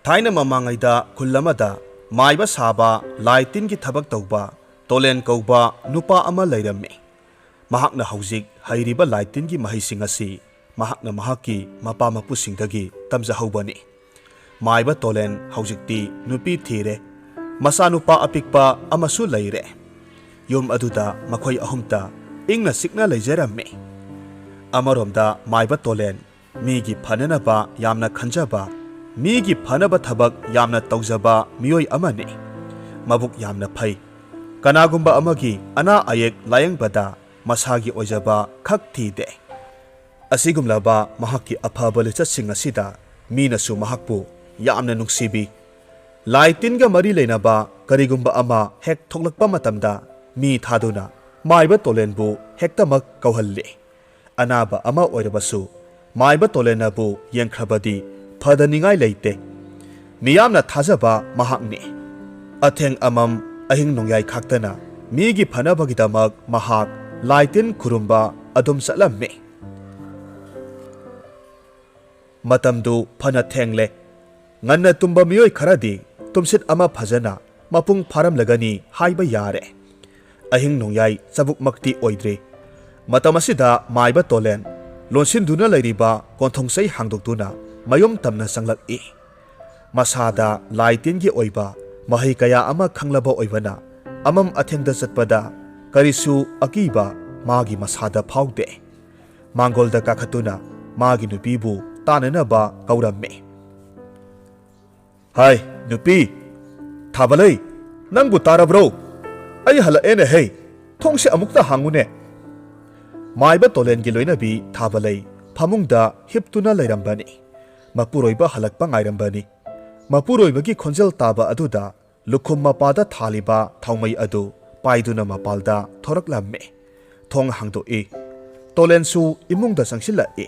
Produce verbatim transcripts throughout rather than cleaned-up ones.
ꯊꯥꯏꯅ ꯃꯃꯥꯡꯉꯩꯗ ꯈꯨꯜ ꯑꯃꯗ ꯃꯥꯏꯕ ꯁꯥꯕ, ꯂꯥꯏ ꯇꯤꯟꯒꯤ ꯊꯕꯛ ꯇꯧꯕ ꯇꯣꯂꯦꯟ ꯀꯧꯕ ꯅꯨꯄꯥ ꯑꯃ ꯂꯩꯔꯝꯃꯤ꯫ ꯃꯍꯥꯛꯅ ꯍꯧꯖꯤꯛ ꯍꯩꯔꯤꯕ ꯂꯥꯏ ꯇꯤꯟꯒꯤ ꯃꯍꯩꯁꯤꯡ ꯑꯁꯤ ꯃꯍꯥꯛꯅ ꯃꯍꯥꯛꯀꯤ ꯃꯄꯥ ꯃꯄꯨꯁꯤꯡꯗꯒꯤ ꯇꯝꯖꯍꯧꯕꯅꯤ꯫ ꯃꯥꯏꯕ ꯇꯣꯂꯦꯟ ꯍꯧꯖꯤꯛꯇꯤ ꯅꯨꯄꯤ ꯊꯤꯔꯦ꯫ ꯃꯆꯥꯅꯨꯄꯥ ꯑꯄꯤꯛꯄ ꯑꯃꯁꯨ ꯂꯩꯔꯦ꯫ ꯌꯨꯝ ꯑꯗꯨꯗ ꯃꯈꯣꯏ ꯑꯍꯨꯝꯇ ꯏꯪꯅ ꯆꯤꯛꯅ ꯂꯩꯖꯔꯝꯃꯤ꯫ ꯑꯃꯔꯣꯝꯗ ꯃꯥꯏꯕ ꯇꯣꯂꯦꯟ ꯃꯤꯒꯤ ꯐꯅꯅꯕ ꯌꯥꯝꯅ ꯈꯟꯖꯕ, ꯃꯤꯒꯤ ꯐꯅꯕ ꯊꯕꯛ ꯌꯥꯝꯅ ꯇꯧꯖꯕ ꯃꯤꯑꯣꯏ ꯑꯃꯅꯤ꯫ ꯃꯕꯨꯛ ꯌꯥꯝꯅ ꯐꯩ꯫ ꯀꯅꯥꯒꯨꯝꯕ ꯑꯃꯒꯤ ꯑꯅꯥ ꯑꯌꯦꯛ ꯂꯥꯌꯦꯡꯕꯗ ꯃꯁꯥꯒꯤ ꯑꯣꯏꯖꯕ ꯈꯛ ꯊꯤꯗꯦ꯫ ꯑꯁꯤꯒꯨꯝꯂꯕ ꯃꯍꯥꯛꯀꯤ ꯑꯐꯕ ꯂꯤꯆꯠꯁꯤꯡ ꯑꯁꯤꯗ ꯃꯤꯅꯁꯨ ꯃꯍꯥꯛꯄꯨ ꯌꯥꯝꯅ ꯅꯨꯡꯁꯤꯕꯤ꯫ ꯂꯥꯏ ꯇꯤꯟꯒ ꯃꯔꯤ ꯂꯩꯅꯕ ꯀꯔꯤꯒꯨꯝꯕ ꯑꯃ ꯍꯦꯛ ꯊꯣꯛꯂꯛꯄ ꯃꯇꯝꯗ ꯃꯤ ꯊꯥꯗꯨꯅ ꯃꯥꯏꯕ ꯇꯣꯂꯦꯟꯕꯨ ꯍꯦꯛꯇꯃꯛ ꯀꯧꯍꯜꯂꯤ꯫ ꯑꯅꯥꯕ ꯑꯃ ꯑꯣꯏꯔꯕꯁꯨ ꯃꯥꯏꯕ ꯇꯣꯂꯦꯟꯅꯕꯨ ꯌꯦꯡꯈ꯭ꯔꯕꯗꯤ ꯐꯗꯅꯤꯡꯉꯥꯏ ꯂꯩꯇꯦ꯫ ꯃꯤꯌꯥꯝꯅ ꯊꯥꯖꯕ ꯃꯍꯥꯛꯅꯤ꯫ ꯑꯊꯦꯡ ꯑꯃꯝ ꯑꯍꯤꯡ ꯅꯣꯡꯌꯥꯏ ꯈꯥꯛꯇꯅ ꯃꯤꯒꯤ ꯐꯅꯕꯒꯤꯗꯃꯛ ꯃꯍꯥꯛ ꯂꯥꯏ ꯇꯤꯟ ꯈꯨꯔꯨꯝꯕ ꯑꯗꯨꯝ ꯆꯠꯂꯝꯃꯤ꯫ ꯃꯇꯝꯗꯨ ꯐꯅ ꯊꯦꯡꯂꯦ꯫ ꯉꯟꯅ ꯇꯨꯝꯕ ꯃꯤꯑꯣꯏ ꯈꯔꯗꯤ ꯇꯨꯝꯁꯤꯠ ꯑꯃ ꯐꯖꯅ ꯃꯄꯨꯡ ꯐꯥꯔꯝꯂꯒꯅꯤ ꯍꯥꯏꯕ ꯌꯥꯔꯦ꯫ ꯑꯍꯤꯡ ꯅꯣꯡꯌꯥꯏ ꯆꯕꯨꯛꯃꯛꯇꯤ ꯑꯣꯏꯗ꯭ꯔꯤ꯫ ꯃꯇꯝ ꯑꯁꯤꯗ ꯃꯥꯏꯕ ꯇꯣꯂꯦꯟ ꯂꯣꯟꯁꯤꯟꯗꯨꯅ ꯂꯩꯔꯤꯕ ꯀꯣꯟꯊꯣꯡ ꯆꯩ ꯍꯥꯡꯗꯣꯛꯇꯨꯅ ꯃꯌꯨꯝ ꯇꯝꯅ ꯆꯪꯂꯛꯏ꯫ ꯃꯁꯥꯗ ꯂꯥꯏ ꯇꯤꯟꯒꯤ ꯑꯣꯏꯕ ꯃꯍꯩ ꯀꯌꯥ ꯑꯃ ꯈꯪꯂꯕ ꯑꯣꯏꯕꯅ ꯑꯃꯝ ꯑꯊꯦꯡꯗ ꯆꯠꯄꯗ ꯀꯔꯤꯁꯨ ꯑꯀꯤꯕ ꯃꯥꯒꯤ ꯃꯁꯥꯗ ꯐꯥꯎꯗꯦ꯫ ꯃꯥꯡꯒꯣꯜꯗ ꯀꯥꯈꯠꯇꯨꯅ ꯃꯥꯒꯤ ꯅꯨꯄꯤꯕꯨ ꯇꯥꯟꯅꯅꯕ ꯀꯧꯔꯝꯃꯤ꯫ "ꯍꯥꯏ, ꯅꯨꯄꯤ, ꯊꯥꯕꯂꯩ, ꯅꯪꯕꯨ ꯇꯥꯔꯕ꯭ꯔꯣ? ꯑꯩ ꯍꯜꯂꯛꯑꯦꯅꯦ ꯍꯦ, ꯊꯣꯡꯁꯦ ꯑꯃꯨꯛꯇ ꯍꯥꯡꯉꯨꯅꯦ꯫" ꯃꯥꯏꯕ ꯇꯣꯂꯦꯟꯒꯤ ꯂꯣꯏꯅꯕꯤ ꯊꯥꯕꯂꯩ ꯐꯃꯨꯡꯗ ꯍꯤꯞꯇꯨꯅ ꯂꯩꯔꯝꯕꯅꯤ꯫ ꯃꯄꯨꯔꯣꯏꯕ ꯍꯜꯂꯛꯄ ꯉꯥꯏꯔꯝꯕꯅꯤ꯫ ꯃꯄꯨꯔꯣꯏꯕꯒꯤ ꯈꯣꯟꯖꯦꯜ ꯇꯥꯕ ꯑꯗꯨꯗ ꯂꯨꯈꯨꯝ ꯃꯄꯥꯗ ꯊꯥꯜꯂꯤꯕ ꯊꯥꯎꯃꯩ ꯑꯗꯨ ꯄꯥꯏꯗꯨꯅ ꯃꯄꯥꯜꯗ ꯊꯣꯔꯛꯂꯝꯃꯤ꯫ ꯊꯣꯡ ꯍꯥꯡꯗꯣꯛꯏ꯫ ꯇꯣꯂꯦꯟꯁꯨ ꯏꯃꯨꯡꯗ ꯆꯪꯁꯤꯜꯂꯛꯏ꯫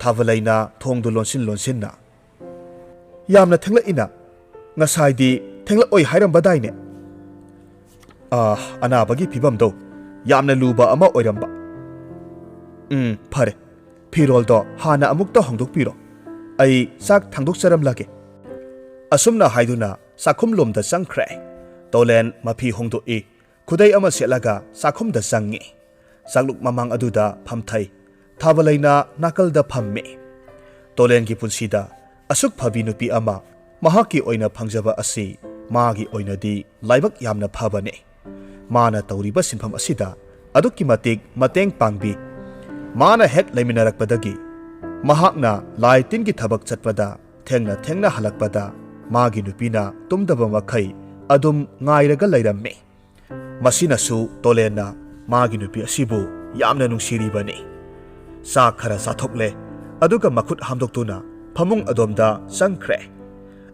ꯊꯥꯕꯂꯩꯅ ꯊꯣꯡꯗꯨ ꯂꯣꯟꯁꯤꯟ ꯂꯣꯟꯁꯤꯟꯅ, "ꯌꯥꯝꯅ ꯊꯦꯡꯂꯛꯏꯅ, ꯉꯁꯥꯏꯗꯤ ꯊꯦꯡꯂꯛꯑꯣꯏ ꯍꯥꯏꯔꯝꯕꯗꯥꯏꯅꯦ?" "ꯑꯥ, ꯑꯅꯥꯕꯒꯤ ꯐꯤꯕꯝꯗꯣ ꯌꯥꯝꯅ ꯂꯨꯕ ꯑꯃ ꯑꯣꯏꯔꯝꯕ꯫" "ꯎꯝ, ꯐꯔꯦ, "ꯐꯤꯔꯣꯜꯗꯣ ꯍꯥꯟꯅ ꯑꯃꯨꯛꯇ ꯍꯣꯡꯗꯣꯛꯄꯤꯔꯣ, ꯑꯩ ꯆꯥꯛ ꯊꯥꯡꯗꯣꯛꯆꯔꯝꯂꯒꯦ"꯫ ꯑꯁꯨꯝꯅ ꯍꯥꯏꯗꯨꯅ ꯆꯥꯛꯈꯨꯝꯂꯣꯝꯗ ꯆꯪꯈ꯭ꯔꯦ꯫ ꯇꯣꯂꯦꯟ ꯃꯐꯤ ꯍꯣꯡꯗꯣꯛꯏ, ꯈꯨꯗꯩ ꯑꯃ ꯁꯦꯠꯂꯒ ꯆꯥꯛꯈꯨꯝꯗ ꯆꯪꯉꯤ꯫ ꯆꯥꯛꯂꯨꯛ ꯃꯃꯥꯡ ꯑꯗꯨꯗ ꯐꯝꯊꯩ꯫ ꯊꯥꯕꯂꯩꯅ ꯅꯥꯀꯜꯗ ꯐꯝꯃꯤ꯫ ꯇꯣꯂꯦꯟꯒꯤ ꯄꯨꯟꯁꯤꯗ ꯑꯁꯨꯛ ꯐꯕꯤ ꯅꯨꯄꯤ ꯑꯃ ꯃꯍꯥꯛꯀꯤ ꯑꯣꯏꯅ ꯐꯪꯖꯕ ꯑꯁꯤ ꯃꯥꯒꯤ ꯑꯣꯏꯅꯗꯤ ꯂꯥꯏꯕꯛ ꯌꯥꯝꯅ ꯐꯕꯅꯤ꯫ ꯃꯥꯅ ꯇꯧꯔꯤꯕ ꯁꯤꯟꯐꯝ ꯑꯁꯤꯗ ꯑꯗꯨꯛꯀꯤ ꯃꯇꯤꯛ ꯃꯇꯦꯡ ꯄꯥꯡꯕꯤ꯫ ꯃꯥꯅ ꯍꯦꯛ ꯂꯩꯃꯤꯟꯅꯔꯛꯄꯗꯒꯤ ꯃꯍꯥꯛꯅ ꯂꯥꯏ ꯇꯤꯟꯒꯤ ꯊꯕꯛ ꯆꯠꯄꯗ ꯊꯦꯡꯅ ꯊꯦꯡꯅ ꯍꯜꯂꯛꯄꯗ ꯃꯥꯒꯤ ꯅꯨꯄꯤꯅ ꯇꯨꯝꯗꯕ ꯃꯈꯩ ꯑꯗꯨꯝ ꯉꯥꯏꯔꯒ ꯂꯩꯔꯝꯃꯤ꯫ ꯃꯁꯤꯅꯁꯨ ꯇꯣꯂꯦꯟꯅ ꯃꯥꯒꯤ ꯅꯨꯄꯤ ꯑꯁꯤꯕꯨ ꯌꯥꯝꯅ ꯅꯨꯡꯁꯤꯔꯤꯕꯅꯤ꯫ ꯆꯥꯛ ꯈꯔ ꯆꯥꯊꯣꯛꯂꯦ, ꯑꯗꯨꯒ ꯃꯈꯨꯠ ꯍꯥꯝꯗꯣꯛꯇꯨꯅ ꯐꯃꯨꯡ ꯑꯗꯣꯝꯗ ꯆꯪꯈ꯭ꯔꯦ꯫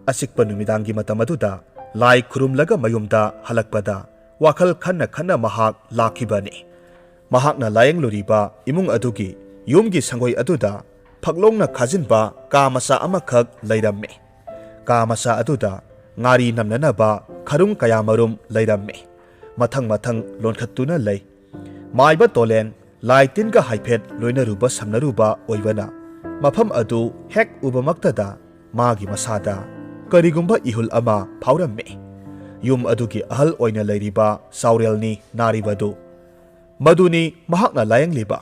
ꯑꯆꯤꯛꯄ ꯅꯨꯃꯤꯗꯥꯡꯒꯤ ꯃꯇꯝ ꯑꯗꯨꯗ ꯂꯥꯏ ꯈꯨꯔꯨꯝꯂꯒ ꯃꯌꯨꯝꯗ ꯍꯜꯂꯛꯄꯗ ꯋꯥꯈꯜ ꯈꯟꯅ ꯈꯟꯅ ꯃꯍꯥꯛ ꯂꯥꯛꯈꯤꯕꯅꯤ꯫ ꯃꯍꯥꯛꯅ ꯂꯥꯌꯦꯡꯂꯨꯔꯤꯕ ꯏꯃꯨꯡ ꯑꯗꯨꯒꯤ ꯌꯨꯝꯒꯤ ꯁꯪꯒꯣꯏ ꯑꯗꯨꯗ ꯐꯛꯂꯣꯡꯅ ꯈꯥꯖꯤꯟꯕ ꯀꯥ ꯃꯆꯥ ꯑꯃꯈꯛ ꯂꯩꯔꯝꯃꯤ꯫ ꯀꯥ ꯃꯆꯥ ꯑꯗꯨꯗ ꯉꯥꯔꯤ ꯅꯝꯅꯅꯕ ꯈꯔꯨꯡ ꯀꯌꯥꯃꯔꯨꯝ ꯂꯩꯔꯝꯃꯤ꯫ ꯃꯊꯪ ꯃꯊꯪ ꯂꯣꯟꯈꯠꯇꯨꯅ ꯂꯩ꯫ ꯃꯥꯏꯕ ꯇꯣꯂꯦꯟ ꯂꯥꯏ ꯇꯤꯟꯒ ꯍꯥꯏꯐꯦꯠ ꯂꯣꯏꯅꯔꯨꯕ ꯁꯝꯅꯔꯨꯕ ꯑꯣꯏꯕꯅ ꯃꯐꯝ ꯑꯗꯨ ꯍꯦꯛ ꯎꯕꯃꯛꯇꯗ ꯃꯥꯒꯤ ꯃꯁꯥꯗ ꯀꯔꯤꯒꯨꯝꯕ ꯏꯍꯨꯜ ꯑꯃ ꯐꯥꯎꯔꯝꯃꯤ꯫ ꯌꯨꯝ ꯑꯗꯨꯒꯤ ꯑꯍꯜ ꯑꯣꯏꯅ ꯂꯩꯔꯤꯕ ꯆꯥꯎꯔꯦꯜꯅꯤ ꯅꯥꯔꯤꯕꯗꯨ꯫ ꯃꯗꯨꯅꯤ ꯃꯍꯥꯛꯅ ꯂꯥꯌꯦꯡꯂꯤꯕ꯫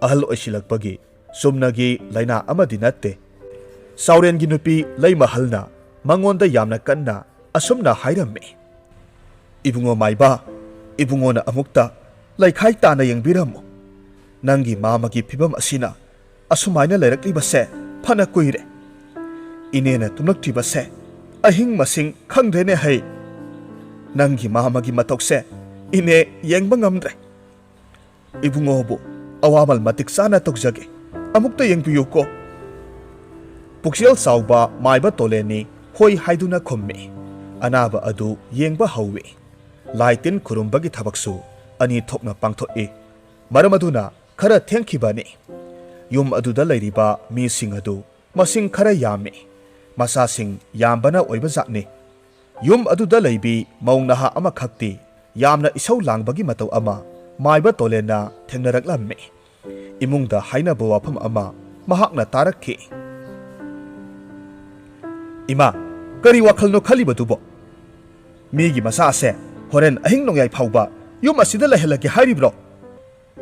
ꯑꯍꯜ ꯑꯣꯏꯁꯤꯜꯂꯛꯄꯒꯤ ꯆꯨꯝꯅꯒꯤ ꯂꯥꯏꯅꯥ ꯑꯃꯗꯤ ꯅꯠꯇꯦ꯫ ꯆꯥꯎꯔꯦꯟꯒꯤ ꯅꯨꯄꯤ ꯂꯩꯃꯍꯜꯅ ꯃꯉꯣꯟꯗ ꯌꯥꯝꯅ ꯀꯟꯅ ꯑꯁꯨꯝꯅ ꯍꯥꯏꯔꯝꯃꯤ, "ꯏꯕꯨꯡꯉꯣ ꯃꯥꯏꯕ, ꯏꯕꯨꯡꯉꯣꯅ ꯑꯃꯨꯛꯇ ꯂꯩꯈꯥꯏ ꯇꯥꯅ ꯌꯦꯡꯕꯤꯔꯝꯃꯨ꯫ ꯅꯪꯒꯤ ꯃꯥꯃꯒꯤ ꯐꯤꯕꯝ ꯑꯁꯤꯅ ꯑꯁꯨꯃꯥꯏꯅ ꯂꯩꯔꯛꯂꯤꯕꯁꯦ ꯐꯅ ꯀꯨꯏꯔꯦ꯫ ꯏꯅꯦꯅ ꯇꯨꯝꯂꯛꯇ꯭ꯔꯤꯕꯁꯦ ꯑꯍꯤꯡ ꯃꯁꯤꯡ ꯈꯪꯗ꯭ꯔꯦꯅꯦ ꯍꯩ꯫ ꯅꯪꯒꯤ ꯃꯥꯃꯒꯤ ꯃꯇꯧꯁꯦ ꯏꯅꯦ ꯌꯦꯡꯕ ꯉꯝꯗ꯭ꯔꯦ꯫ ꯏꯕꯨꯡꯉꯣꯕꯨ ꯑꯋꯥꯃꯜ ꯃꯇꯤꯛ ꯆꯥꯅ ꯇꯧꯖꯒꯦ꯫ ꯑꯃꯨꯛꯇ ꯌꯦꯡꯕꯤꯌꯨꯀꯣ"꯫ ꯄꯨꯛꯆꯦꯜ ꯆꯥꯎꯕ ꯃꯥꯏꯕ ꯇꯣꯂꯦꯟꯅꯤ ꯍꯣꯏ ꯍꯥꯏꯗꯨꯅ ꯈꯨꯝꯃꯤ꯫ ꯑꯅꯥꯕ ꯑꯗꯨ ꯌꯦꯡꯕ ꯍꯧꯏ꯫ ꯂꯥꯏ ꯇꯤꯟ ꯈꯨꯔꯨꯝꯕꯒꯤ ꯊꯕꯛꯁꯨ ꯑꯅꯤ ꯊꯣꯛꯅ ꯄꯥꯡꯊꯣꯛꯏ꯫ ꯃꯔꯝ ꯑꯗꯨꯅ ꯈꯔ ꯊꯦꯡꯈꯤꯕꯅꯤ꯫ ꯌꯨꯝ ꯑꯗꯨꯗ ꯂꯩꯔꯤꯕ ꯃꯤꯁꯤꯡ ꯑꯗꯨ ꯃꯁꯤꯡ ꯈꯔ ꯌꯥꯝꯃꯤ꯫ ꯃꯆꯥꯁꯤꯡ ꯌꯥꯝꯕꯅ ꯑꯣꯏꯕꯖꯥꯠꯅꯤ꯫ ꯌꯨꯝ ꯑꯗꯨꯗ ꯂꯩꯕꯤ ꯃꯧ ꯅꯍꯥ ꯑꯃꯈꯛꯇꯤ ꯌꯥꯝꯅ ꯏꯁꯧ ꯂꯥꯡꯕꯒꯤ ꯃꯇꯧ ꯑꯃ ꯃꯥꯏꯕ ꯇꯣꯂꯦꯟꯅ ꯊꯦꯡꯅꯔꯛꯂꯝꯃꯤ꯫ ꯏꯃꯨꯡꯗ ꯍꯥꯏꯅꯕ ꯋꯥꯐꯝ ꯑꯃ ꯃꯍꯥꯛꯅ ꯇꯥꯔꯛꯈꯤ꯫ "ꯏꯃꯥ, ꯀꯔꯤ ꯋꯥꯈꯜꯅꯣ ꯈꯜꯂꯤꯕꯗꯨꯕꯣ? ꯃꯤꯒꯤ ꯃꯆꯥꯁꯦ ꯍꯣꯔꯦꯟ ꯑꯍꯤꯡ ꯅꯣꯡꯌꯥꯏ ꯐꯥꯎꯕ ꯌꯨꯝ ꯑꯁꯤꯗ ꯂꯩꯍꯜꯂꯒꯦ ꯍꯥꯏꯔꯤꯕ꯭ꯔꯣ?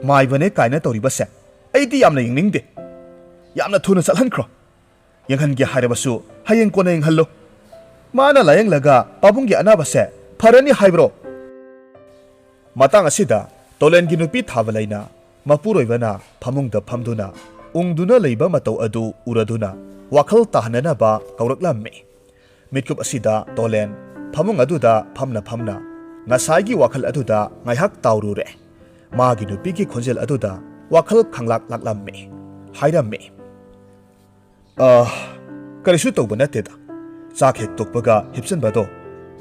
ꯃꯥꯏꯕꯅꯦ ꯀꯥꯏꯅ ꯇꯧꯔꯤꯕꯁꯦ ꯑꯩꯗꯤ ꯌꯥꯝꯅ ꯌꯦꯡꯅꯤꯡꯗꯦ꯫ ꯌꯥꯝꯅ ꯊꯨꯅ ꯆꯠꯍꯟꯈ꯭ꯔꯣ꯫ ꯌꯦꯡꯍꯟꯒꯦ ꯍꯥꯏꯔꯕꯁꯨ ꯍꯌꯦꯡ ꯀꯣꯟꯅ ꯌꯦꯡꯍꯜꯂꯨ꯫ ꯃꯥꯅ ꯂꯥꯌꯦꯡꯂꯒ ꯄꯥꯕꯨꯡꯒꯤ ꯑꯅꯥꯕꯁꯦ ꯐꯔꯅꯤ ꯍꯥꯏꯕ꯭ꯔꯣ?" ꯃꯇꯥꯡ ꯑꯁꯤꯗ ꯇꯣꯂꯦꯟꯒꯤ ꯅꯨꯄꯤ ꯊꯥꯕꯂꯩꯅ ꯃꯄꯨꯔꯣꯏꯕꯅ ꯐꯃꯨꯡꯗ ꯐꯝꯗꯨꯅ ꯎꯪꯗꯨꯅ ꯂꯩꯕ ꯃꯇꯧ ꯑꯗꯨ ꯎꯔꯗꯨꯅ ꯋꯥꯈꯜ ꯇꯥꯍꯟꯅꯅꯕ ꯀꯧꯔꯛꯂꯝꯃꯤ꯫ ꯃꯤꯠꯀꯨꯞ ꯑꯁꯤꯗ ꯇꯣꯂꯦꯟ ꯐꯃꯨꯡ ꯑꯗꯨꯗ ꯐꯝꯅ ꯐꯝꯅ ꯉꯁꯥꯏꯒꯤ ꯋꯥꯈꯜ ꯑꯗꯨꯗ ꯉꯥꯏꯍꯥꯛ ꯇꯥꯎꯔꯨꯔꯦ꯫ ꯃꯥꯒꯤ ꯅꯨꯄꯤꯒꯤ ꯈꯣꯟꯖꯦꯜ ꯑꯗꯨꯗ ꯋꯥꯈꯜ ꯈꯪꯂꯥꯛ ꯂꯥꯛꯂꯝꯃꯤ꯫ ꯍꯥꯏꯔꯝꯃꯤ, "ꯑ, ꯀꯔꯤꯁꯨ ꯇꯧꯕ ꯅꯠꯇꯦꯗ꯫ ꯆꯥꯛ ꯍꯦꯛ ꯇꯣꯛꯄꯒ ꯍꯤꯞꯆꯟꯕꯗꯣ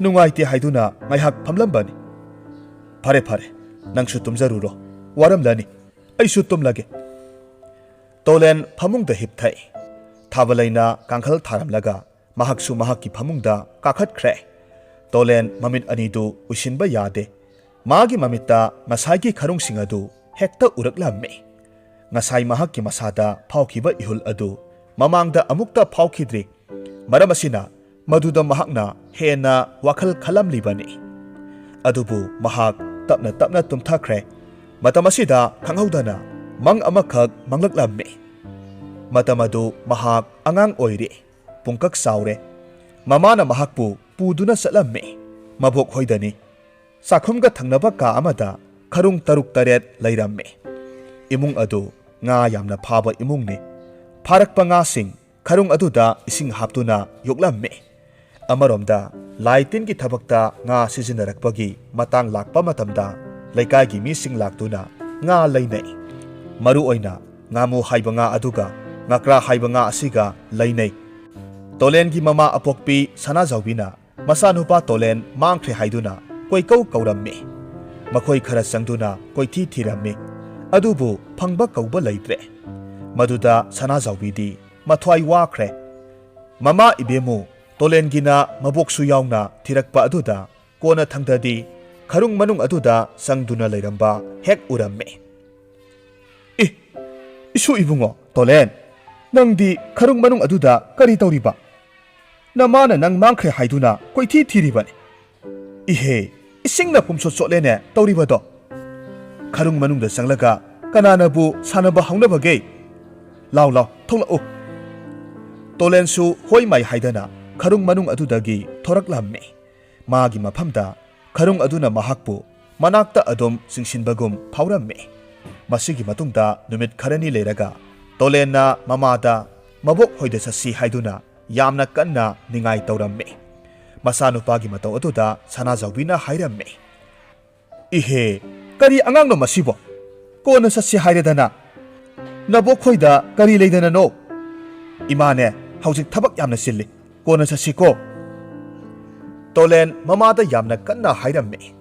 ꯅꯨꯡꯉꯥꯏꯇꯦ ꯍꯥꯏꯗꯨꯅ ꯉꯥꯏꯍꯥꯛ ꯐꯝꯂꯝꯕꯅꯤ꯫ ꯐꯔꯦ, ꯐꯔꯦ, ꯅꯪꯁꯨ ꯇꯨꯝꯖꯔꯨꯔꯣ꯫ ꯋꯥꯔꯝꯂꯅꯤ꯫ ꯑꯩꯁꯨ ꯇꯨꯝꯂꯒꯦ꯫" ꯇꯣꯂꯦꯟ ꯐꯃꯨꯡꯗ ꯍꯤꯞꯊꯩ꯫ ꯊꯥꯕꯂꯩꯅ ꯀꯥꯡꯈꯜ ꯊꯥꯔꯝꯂꯒ ꯃꯍꯥꯛꯁꯨ ꯃꯍꯥꯛꯀꯤ ꯐꯃꯨꯡꯗ ꯀꯥꯈꯠꯈ꯭ꯔꯦ꯫ ꯇꯣꯂꯦꯟ ꯃꯃꯤꯠ ꯑꯅꯤꯗꯨ ꯎꯏꯁꯤꯟꯕ ꯌꯥꯗꯦ꯫ ꯃꯥꯒꯤ ꯃꯃꯤꯠꯇ ꯉꯁꯥꯏꯒꯤ ꯈꯔꯨꯡꯁꯤꯡ ꯑꯗꯨ ꯍꯦꯛꯇ ꯎꯔꯛꯂꯝꯃꯤ꯫ ꯉꯁꯥꯏ ꯃꯍꯥꯛꯀꯤ ꯃꯁꯥꯗ ꯐꯥꯎꯈꯤꯕ ꯏꯍꯨꯜ ꯑꯗꯨ ꯃꯃꯥꯡꯗ ꯑꯃꯨꯛꯇ ꯐꯥꯎꯈꯤꯗ꯭ꯔꯤ꯫ ꯃꯔꯝ ꯑꯁꯤꯅ ꯃꯗꯨꯗ ꯃꯍꯥꯛꯅ ꯍꯦꯟꯅ ꯋꯥꯈꯜ ꯈꯜꯂꯝꯂꯤꯕꯅꯤ꯫ ꯑꯗꯨꯕꯨ ꯃꯍꯥꯛ ꯇꯞꯅ ꯇꯞꯅ ꯇꯨꯝꯊꯈ꯭ꯔꯦ꯫ ꯃꯇꯝ ꯑꯁꯤꯗ ꯈꯪꯍꯧꯗꯅ ꯃꯪ ꯑꯃꯈꯛ ꯃꯪꯂꯛꯂꯝꯃꯤ꯫ ꯃꯇꯝ ꯑꯗꯨ ꯃꯍꯥꯛ ꯑꯉꯥꯡ ꯑꯣꯏꯔꯤ꯫ ꯄꯨꯡꯀꯛ ꯆꯥꯎꯔꯦ꯫ ꯃꯃꯥꯅ ꯃꯍꯥꯛꯄꯨ ꯄꯨꯗꯨꯅ ꯆꯠꯂꯝꯃꯤ꯫ ꯃꯕꯣꯛ ꯍꯣꯏꯗꯅꯤ꯫ ꯆꯥꯛꯈꯨꯝꯒ ꯊꯪꯅꯕ ꯀꯥ ꯑꯃꯗ ꯈꯔꯨꯡ ꯇꯔꯨꯛ ꯇꯔꯦꯠ ꯂꯩꯔꯝꯃꯤ꯫ ꯏꯃꯨꯡ ꯑꯗꯨ ꯉꯥ ꯌꯥꯝꯅ ꯐꯥꯕ ꯏꯃꯨꯡꯅꯤ꯫ ꯐꯥꯔꯛꯄ ꯉꯥꯁꯤꯡ ꯈꯔꯨꯡ ꯑꯗꯨꯗ ꯏꯁꯤꯡ ꯍꯥꯞꯇꯨꯅ ꯌꯣꯛꯂꯝꯃꯤ꯫ ꯑꯃꯔꯣꯝꯗ ꯂꯥꯏ ꯇꯤꯟꯒꯤ ꯊꯕꯛꯇ ꯉꯥ ꯁꯤꯖꯤꯟꯅꯔꯛꯄꯒꯤ ꯃꯇꯥꯡ ꯂꯥꯛꯄ ꯃꯇꯝꯗ ꯂꯩꯀꯥꯏꯒꯤ ꯃꯤꯁꯤꯡ ꯂꯥꯛꯇꯨꯅ ꯉꯥ ꯂꯩꯅꯩ꯫ ꯃꯔꯨ ꯑꯣꯏꯅ ꯉꯥꯃꯨ ꯍꯥꯏꯕ ꯉꯥ ꯑꯗꯨꯒ ꯉꯀ꯭ꯔꯥ ꯍꯥꯏꯕ ꯉꯥ ꯑꯁꯤꯒ ꯂꯩꯅꯩ꯫ ꯇꯣꯂꯦꯟꯒꯤ ꯃꯃꯥ ꯑꯄꯣꯛꯄꯤ ꯁꯅꯥꯖꯥꯎꯕꯤꯅ ꯃꯆꯥꯅꯨꯄꯥ ꯇꯣꯂꯦꯟ ꯃꯥꯡꯈ꯭ꯔꯦ ꯍꯥꯏꯗꯨꯅ ꯀꯣꯏꯀꯧ ꯀꯧꯔꯝꯃꯤ꯫ ꯃꯈꯣꯏ ꯈꯔ ꯆꯪꯗꯨꯅ ꯀꯣꯏꯊꯤ ꯊꯤꯔꯝꯃꯤ꯫ ꯑꯗꯨꯕꯨ ꯐꯪꯕ ꯀꯧꯕ ꯂꯩꯇ꯭ꯔꯦ꯫ ꯃꯗꯨꯗ ꯁꯅꯥꯖꯥꯎꯕꯤꯗꯤ ꯃꯊ꯭ꯋꯥꯏ ꯋꯥꯈ꯭ꯔꯦ꯫ ꯃꯃꯥ ꯏꯕꯦꯝꯃꯨ ꯇꯣꯂꯦꯟꯒꯤꯅ ꯃꯕꯣꯛꯁꯨ ꯌꯥꯎꯅ ꯊꯤꯔꯛꯄ ꯑꯗꯨꯗ ꯀꯣꯟꯅ ꯊꯪꯗꯗꯤ ꯈꯔꯨꯡ ꯃꯅꯨꯡ ꯑꯗꯨꯗ ꯆꯪꯗꯨꯅ ꯂꯩꯔꯝꯕ ꯍꯦꯛ ꯎꯔꯝꯃꯤ꯫ "ꯏ! "ꯏꯁꯨ ꯏꯕꯨꯡꯉꯣ ꯇꯣꯂꯦꯟ, ꯅꯪꯗꯤ ꯈꯔꯨꯡ ꯃꯅꯨꯡ ꯑꯗꯨꯗ ꯀꯔꯤ ꯇꯧꯔꯤꯕ? ꯅꯃꯥꯅ ꯅꯪ ꯃꯥꯡꯈ꯭ꯔꯦ ꯍꯥꯏꯗꯨꯅ ꯀꯣꯏꯊꯤ ꯊꯤꯔꯤꯕꯅꯤ꯫ ꯏꯍꯦ, ꯏꯁꯤꯡꯅ ꯄꯨꯝꯁꯣꯠ ꯆꯣꯠꯂꯦꯅꯦ ꯇꯧꯔꯤꯕꯗꯣ꯫ ꯈꯔꯨꯡ ꯃꯅꯨꯡꯗ ꯆꯪꯂꯒ ꯀꯅꯥꯅꯕꯨ ꯁꯥꯟꯅꯕ ꯍꯧꯅꯕꯒꯦ? ꯂꯥꯎ ꯂꯥꯎ, ꯊꯣꯛꯂꯛꯎ꯫" ꯇꯣꯂꯦꯟꯁꯨ ꯍꯣꯏ ꯃꯥꯏ ꯍꯥꯏꯗꯅ ꯈꯔꯨꯡ ꯃꯅꯨꯡ ꯑꯗꯨꯗꯒꯤ ꯊꯣꯔꯛꯂꯝꯃꯤ꯫ ꯃꯥꯒꯤ ꯃꯐꯝꯗ ꯈꯔꯨꯡ ꯑꯗꯨꯅ ꯃꯍꯥꯛꯄꯨ ꯃꯅꯥꯛꯇ ꯑꯗꯨꯝ ꯆꯤꯡꯁꯤꯟꯕꯒꯨꯝ ꯐꯥꯎꯔꯝꯃꯤ꯫ ꯃꯁꯤꯒꯤ ꯃꯇꯨꯡꯗ ꯅꯨꯃꯤꯠ ꯈꯔꯅꯤ ꯂꯩꯔꯒ ꯇꯣꯂꯦꯟꯅ ꯃꯃꯥꯗ ꯃꯕꯣꯛ ꯍꯣꯏꯗ ꯆꯠꯁꯤ ꯍꯥꯏꯗꯨꯅ ꯌꯥꯝꯅ ꯀꯟꯅ ꯅꯤꯡꯉꯥꯏ ꯇꯧꯔꯝꯃꯤ꯫ ꯃꯆꯥꯅꯨꯄꯥꯒꯤ ꯃꯇꯧ ꯑꯗꯨꯗ ꯁꯅꯥꯖꯥꯎꯕꯤꯅ ꯍꯥꯏꯔꯝꯃꯤ, "ꯏꯍꯦ, ꯀꯔꯤ ꯑꯉꯥꯡꯅꯣ ꯃꯁꯤꯕꯣ? ꯀꯣꯟꯅ ꯆꯠꯁꯤ ꯍꯥꯏꯔꯦꯗꯅ꯫ ꯅꯕꯣꯛ ꯈꯣꯏꯗ ꯀꯔꯤ ꯂꯩꯗꯅꯅꯣ? ꯏꯃꯥꯅꯦ, ꯍꯧꯖꯤꯛ ꯊꯕꯛ ꯌꯥꯝꯅ ꯆꯤꯜꯂꯤ꯫ ꯀꯣꯟꯅ ꯆꯠꯁꯤꯀꯣ꯫" ꯇꯣꯂꯦꯟ ꯃꯃꯥꯗ ꯌꯥꯝꯅ ꯀꯟꯅ ꯍꯥꯏꯔꯝꯃꯤ꯫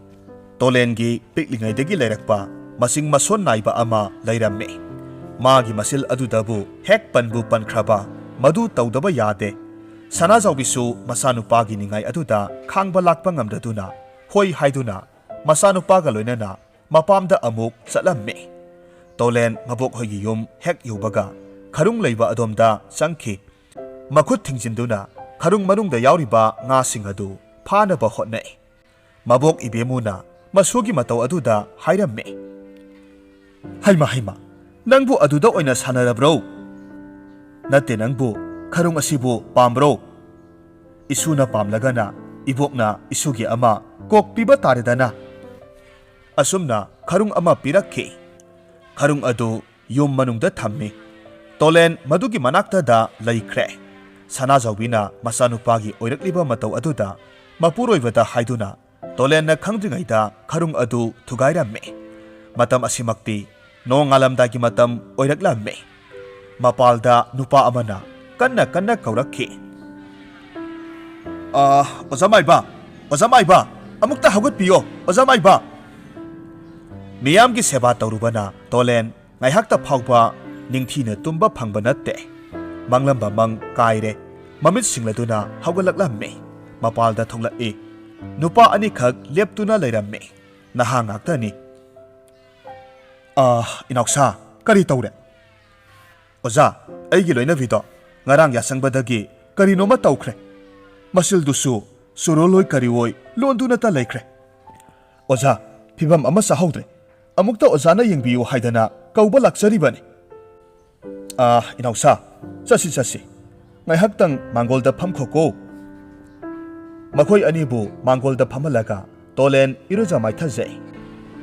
ꯇꯣꯂꯦꯟꯒꯤ ꯄꯤꯛꯂꯤꯉꯩꯗꯒꯤ ꯂꯩꯔꯛꯄ ꯃꯁꯤꯡ ꯃꯁꯣꯟ ꯅꯥꯏꯕ ꯑꯃ ꯂꯩꯔꯝꯃꯤ꯫ ꯃꯥꯒꯤ ꯃꯁꯤꯜ ꯑꯗꯨꯗꯕꯨ ꯍꯦꯛ ꯄꯟꯕꯨ ꯄꯟꯈ꯭ꯔꯕ ꯃꯗꯨ ꯇꯧꯗꯕ ꯌꯥꯗꯦ꯫ ꯁꯅꯥꯖꯥꯎꯕꯤꯁꯨ ꯃꯆꯥꯅꯨꯄꯥꯒꯤ ꯅꯤꯡꯉꯥꯏ ꯑꯗꯨꯗ ꯈꯥꯡꯕ ꯂꯥꯛꯄ ꯉꯝꯗꯗꯨꯅ ꯍꯣꯏ ꯍꯥꯏꯗꯨꯅ ꯃꯆꯥꯅꯨꯄꯥꯒ ꯂꯣꯏꯅꯅ ꯃꯄꯥꯝꯗ ꯑꯃꯨꯛ ꯆꯠꯂꯝꯃꯤ꯫ ꯇꯣꯂꯦꯟ ꯃꯕꯣꯛ ꯍꯣꯏꯒꯤ ꯌꯨꯝ ꯍꯦꯛ ꯌꯧꯕꯒ ꯈꯔꯨꯡ ꯂꯩꯕ ꯑꯗꯣꯝꯗ ꯆꯪꯈꯤ꯫ ꯃꯈꯨꯠ ꯊꯤꯡꯖꯤꯟꯗꯨꯅ ꯈꯔꯨꯡ ꯃꯅꯨꯡꯗ ꯌꯥꯎꯔꯤꯕ ꯉꯥꯁꯤꯡ ꯑꯗꯨ ꯐꯥꯅꯕ ꯍꯣꯠꯅꯩ꯫ ꯃꯕꯣꯛ ꯏꯕꯦꯝꯃꯨꯅ ꯃꯁꯨꯒꯤ ꯃꯇꯧ ꯑꯗꯨꯗ ꯍꯥꯏꯔꯝꯃꯤ, "ꯍꯩꯃ, ꯍꯩꯃ, ꯅꯪꯕꯨ ꯑꯗꯨꯗ ꯑꯣꯏꯅ ꯁꯥꯟꯅꯔꯕ꯭ꯔꯣ? ꯅꯠꯇꯦ, ꯅꯪꯕꯨ ꯈꯔꯨꯡ ꯑꯁꯤꯕꯨ ꯄꯥꯝꯕ꯭ꯔꯣ? ꯏꯁꯨꯅ ꯄꯥꯝꯂꯒꯅ ꯏꯕꯣꯛꯅ ꯏꯁꯨꯒꯤ ꯑꯃ ꯀꯣꯛ ꯄꯤꯕ ꯇꯥꯔꯦꯗꯅ꯫" ꯑꯁꯨꯝꯅ ꯈꯔꯨꯡ ꯑꯃ ꯄꯤꯔꯛꯈꯤ꯫ ꯈꯔꯨꯡ ꯑꯗꯨ ꯌꯨꯝ ꯃꯅꯨꯡꯗ ꯊꯝꯃꯤ꯫ ꯇꯣꯂꯦꯟ ꯃꯗꯨꯒꯤ ꯃꯅꯥꯛꯇꯗ ꯂꯩꯈ꯭ꯔꯦ꯫ ꯁꯅꯥꯖꯥꯎꯕꯤꯅ ꯃꯆꯥꯅꯨꯄꯥꯒꯤ ꯑꯣꯏꯔꯛꯂꯤꯕ ꯃꯇꯧ ꯑꯗꯨꯗ ꯃꯄꯨꯔꯣꯏꯕꯗ ꯍꯥꯏꯗꯨꯅ ꯇꯣꯂꯦꯟꯅ ꯈꯪꯗ꯭ꯔꯤꯉꯩꯗ ꯈꯔꯨꯡ ꯑꯗꯨ ꯊꯨꯒꯥꯏꯔꯝꯃꯤ꯫ ꯃꯇꯝ ꯑꯁꯤꯃꯛꯇꯤ ꯅꯣꯡꯉꯥꯜꯂꯝꯗꯥꯏꯒꯤ ꯃꯇꯝ ꯑꯣꯏꯔꯛꯂꯝꯃꯤ꯫ ꯃꯄꯥꯜꯗ ꯅꯨꯄꯥ ꯑꯃꯅ ꯀꯟꯅ ꯀꯟꯅ ꯀꯧꯔꯛꯈꯤ, "ꯑꯥ, ꯑꯣꯖꯥ ꯃꯥꯏꯕ, ꯑꯣꯖꯥ ꯃꯥꯏꯕ, ꯑꯃꯨꯛꯇ ꯍꯧꯒꯠꯄꯤꯌꯣ, ꯑꯣꯖꯥ ꯃꯥꯏꯕ!" ꯃꯤꯌꯥꯝꯒꯤ ꯁꯦꯕꯥ ꯇꯧꯔꯨꯕꯅ ꯇꯣꯂꯦꯟ ꯉꯥꯏꯍꯥꯛꯇ ꯐꯥꯎꯕ ꯅꯤꯡꯊꯤꯅ ꯇꯨꯝꯕ ꯐꯪꯕ ꯅꯠꯇꯦ꯫ ꯃꯪꯂꯝꯕ ꯃꯪ ꯀꯥꯏꯔꯦ꯫ ꯃꯃꯤꯠ ꯁꯤꯡꯂꯗꯨꯅ ꯍꯧꯒꯠꯂꯛꯂꯝꯃꯤ꯫ ꯃꯄꯥꯜꯗ ꯊꯣꯛꯂꯛꯏ꯫ ꯅꯨꯄꯥ ꯑꯅꯤꯈꯛ ꯂꯦꯞꯇꯨꯅ ꯂꯩꯔꯝꯃꯤ꯫ ꯅꯍꯥ ꯉꯥꯛꯇꯅꯤ꯫ "ꯑꯥ, ꯏꯅꯥꯎꯁꯥ, ꯀꯔꯤ ꯇꯧꯔꯦ? "ꯑꯣꯖꯥ, ꯑꯩꯒꯤ ꯂꯣꯏꯅꯕꯤꯗꯣ ꯉꯔꯥꯡ ꯌꯥꯁꯪꯕꯗꯒꯤ ꯀꯔꯤꯅꯣꯃ ꯇꯧꯈ꯭ꯔꯦ꯫ ꯃꯁꯤꯜꯗꯨꯁꯨ ꯆꯨꯔꯣꯜ ꯍꯣꯏ ꯀꯔꯤ ꯍꯣꯏ ꯂꯣꯟꯗꯨꯅꯇ ꯂꯩꯈ꯭ꯔꯦ꯫ ꯑꯣꯖꯥ, ꯐꯤꯕꯝ ꯑꯃ ꯆꯥꯍꯧꯗ꯭ꯔꯦ꯫ ꯑꯃꯨꯛꯇ ꯑꯣꯖꯥꯅ ꯌꯦꯡꯕꯤꯌꯨ ꯍꯥꯏꯗꯅ ꯀꯧꯕ ꯂꯥꯛꯆꯔꯤꯕꯅꯤ꯫" "ꯑꯥ, ꯏꯅꯥꯎꯁꯥ, ꯆꯠꯁꯤ, ꯆꯠꯁꯤ꯫ ꯉꯥꯏꯍꯥꯛꯇꯪ ꯃꯥꯡꯒꯣꯜꯗ ꯐꯝꯈꯣꯀꯣ꯫" ꯃꯈꯣꯏ ꯑꯅꯤꯕꯨ ꯃꯥꯡꯒꯣꯜꯗ ꯐꯝꯍꯜꯂꯒ ꯇꯣꯂꯦꯟ ꯏꯔꯨꯖ ꯃꯥꯏꯊꯖꯩ꯫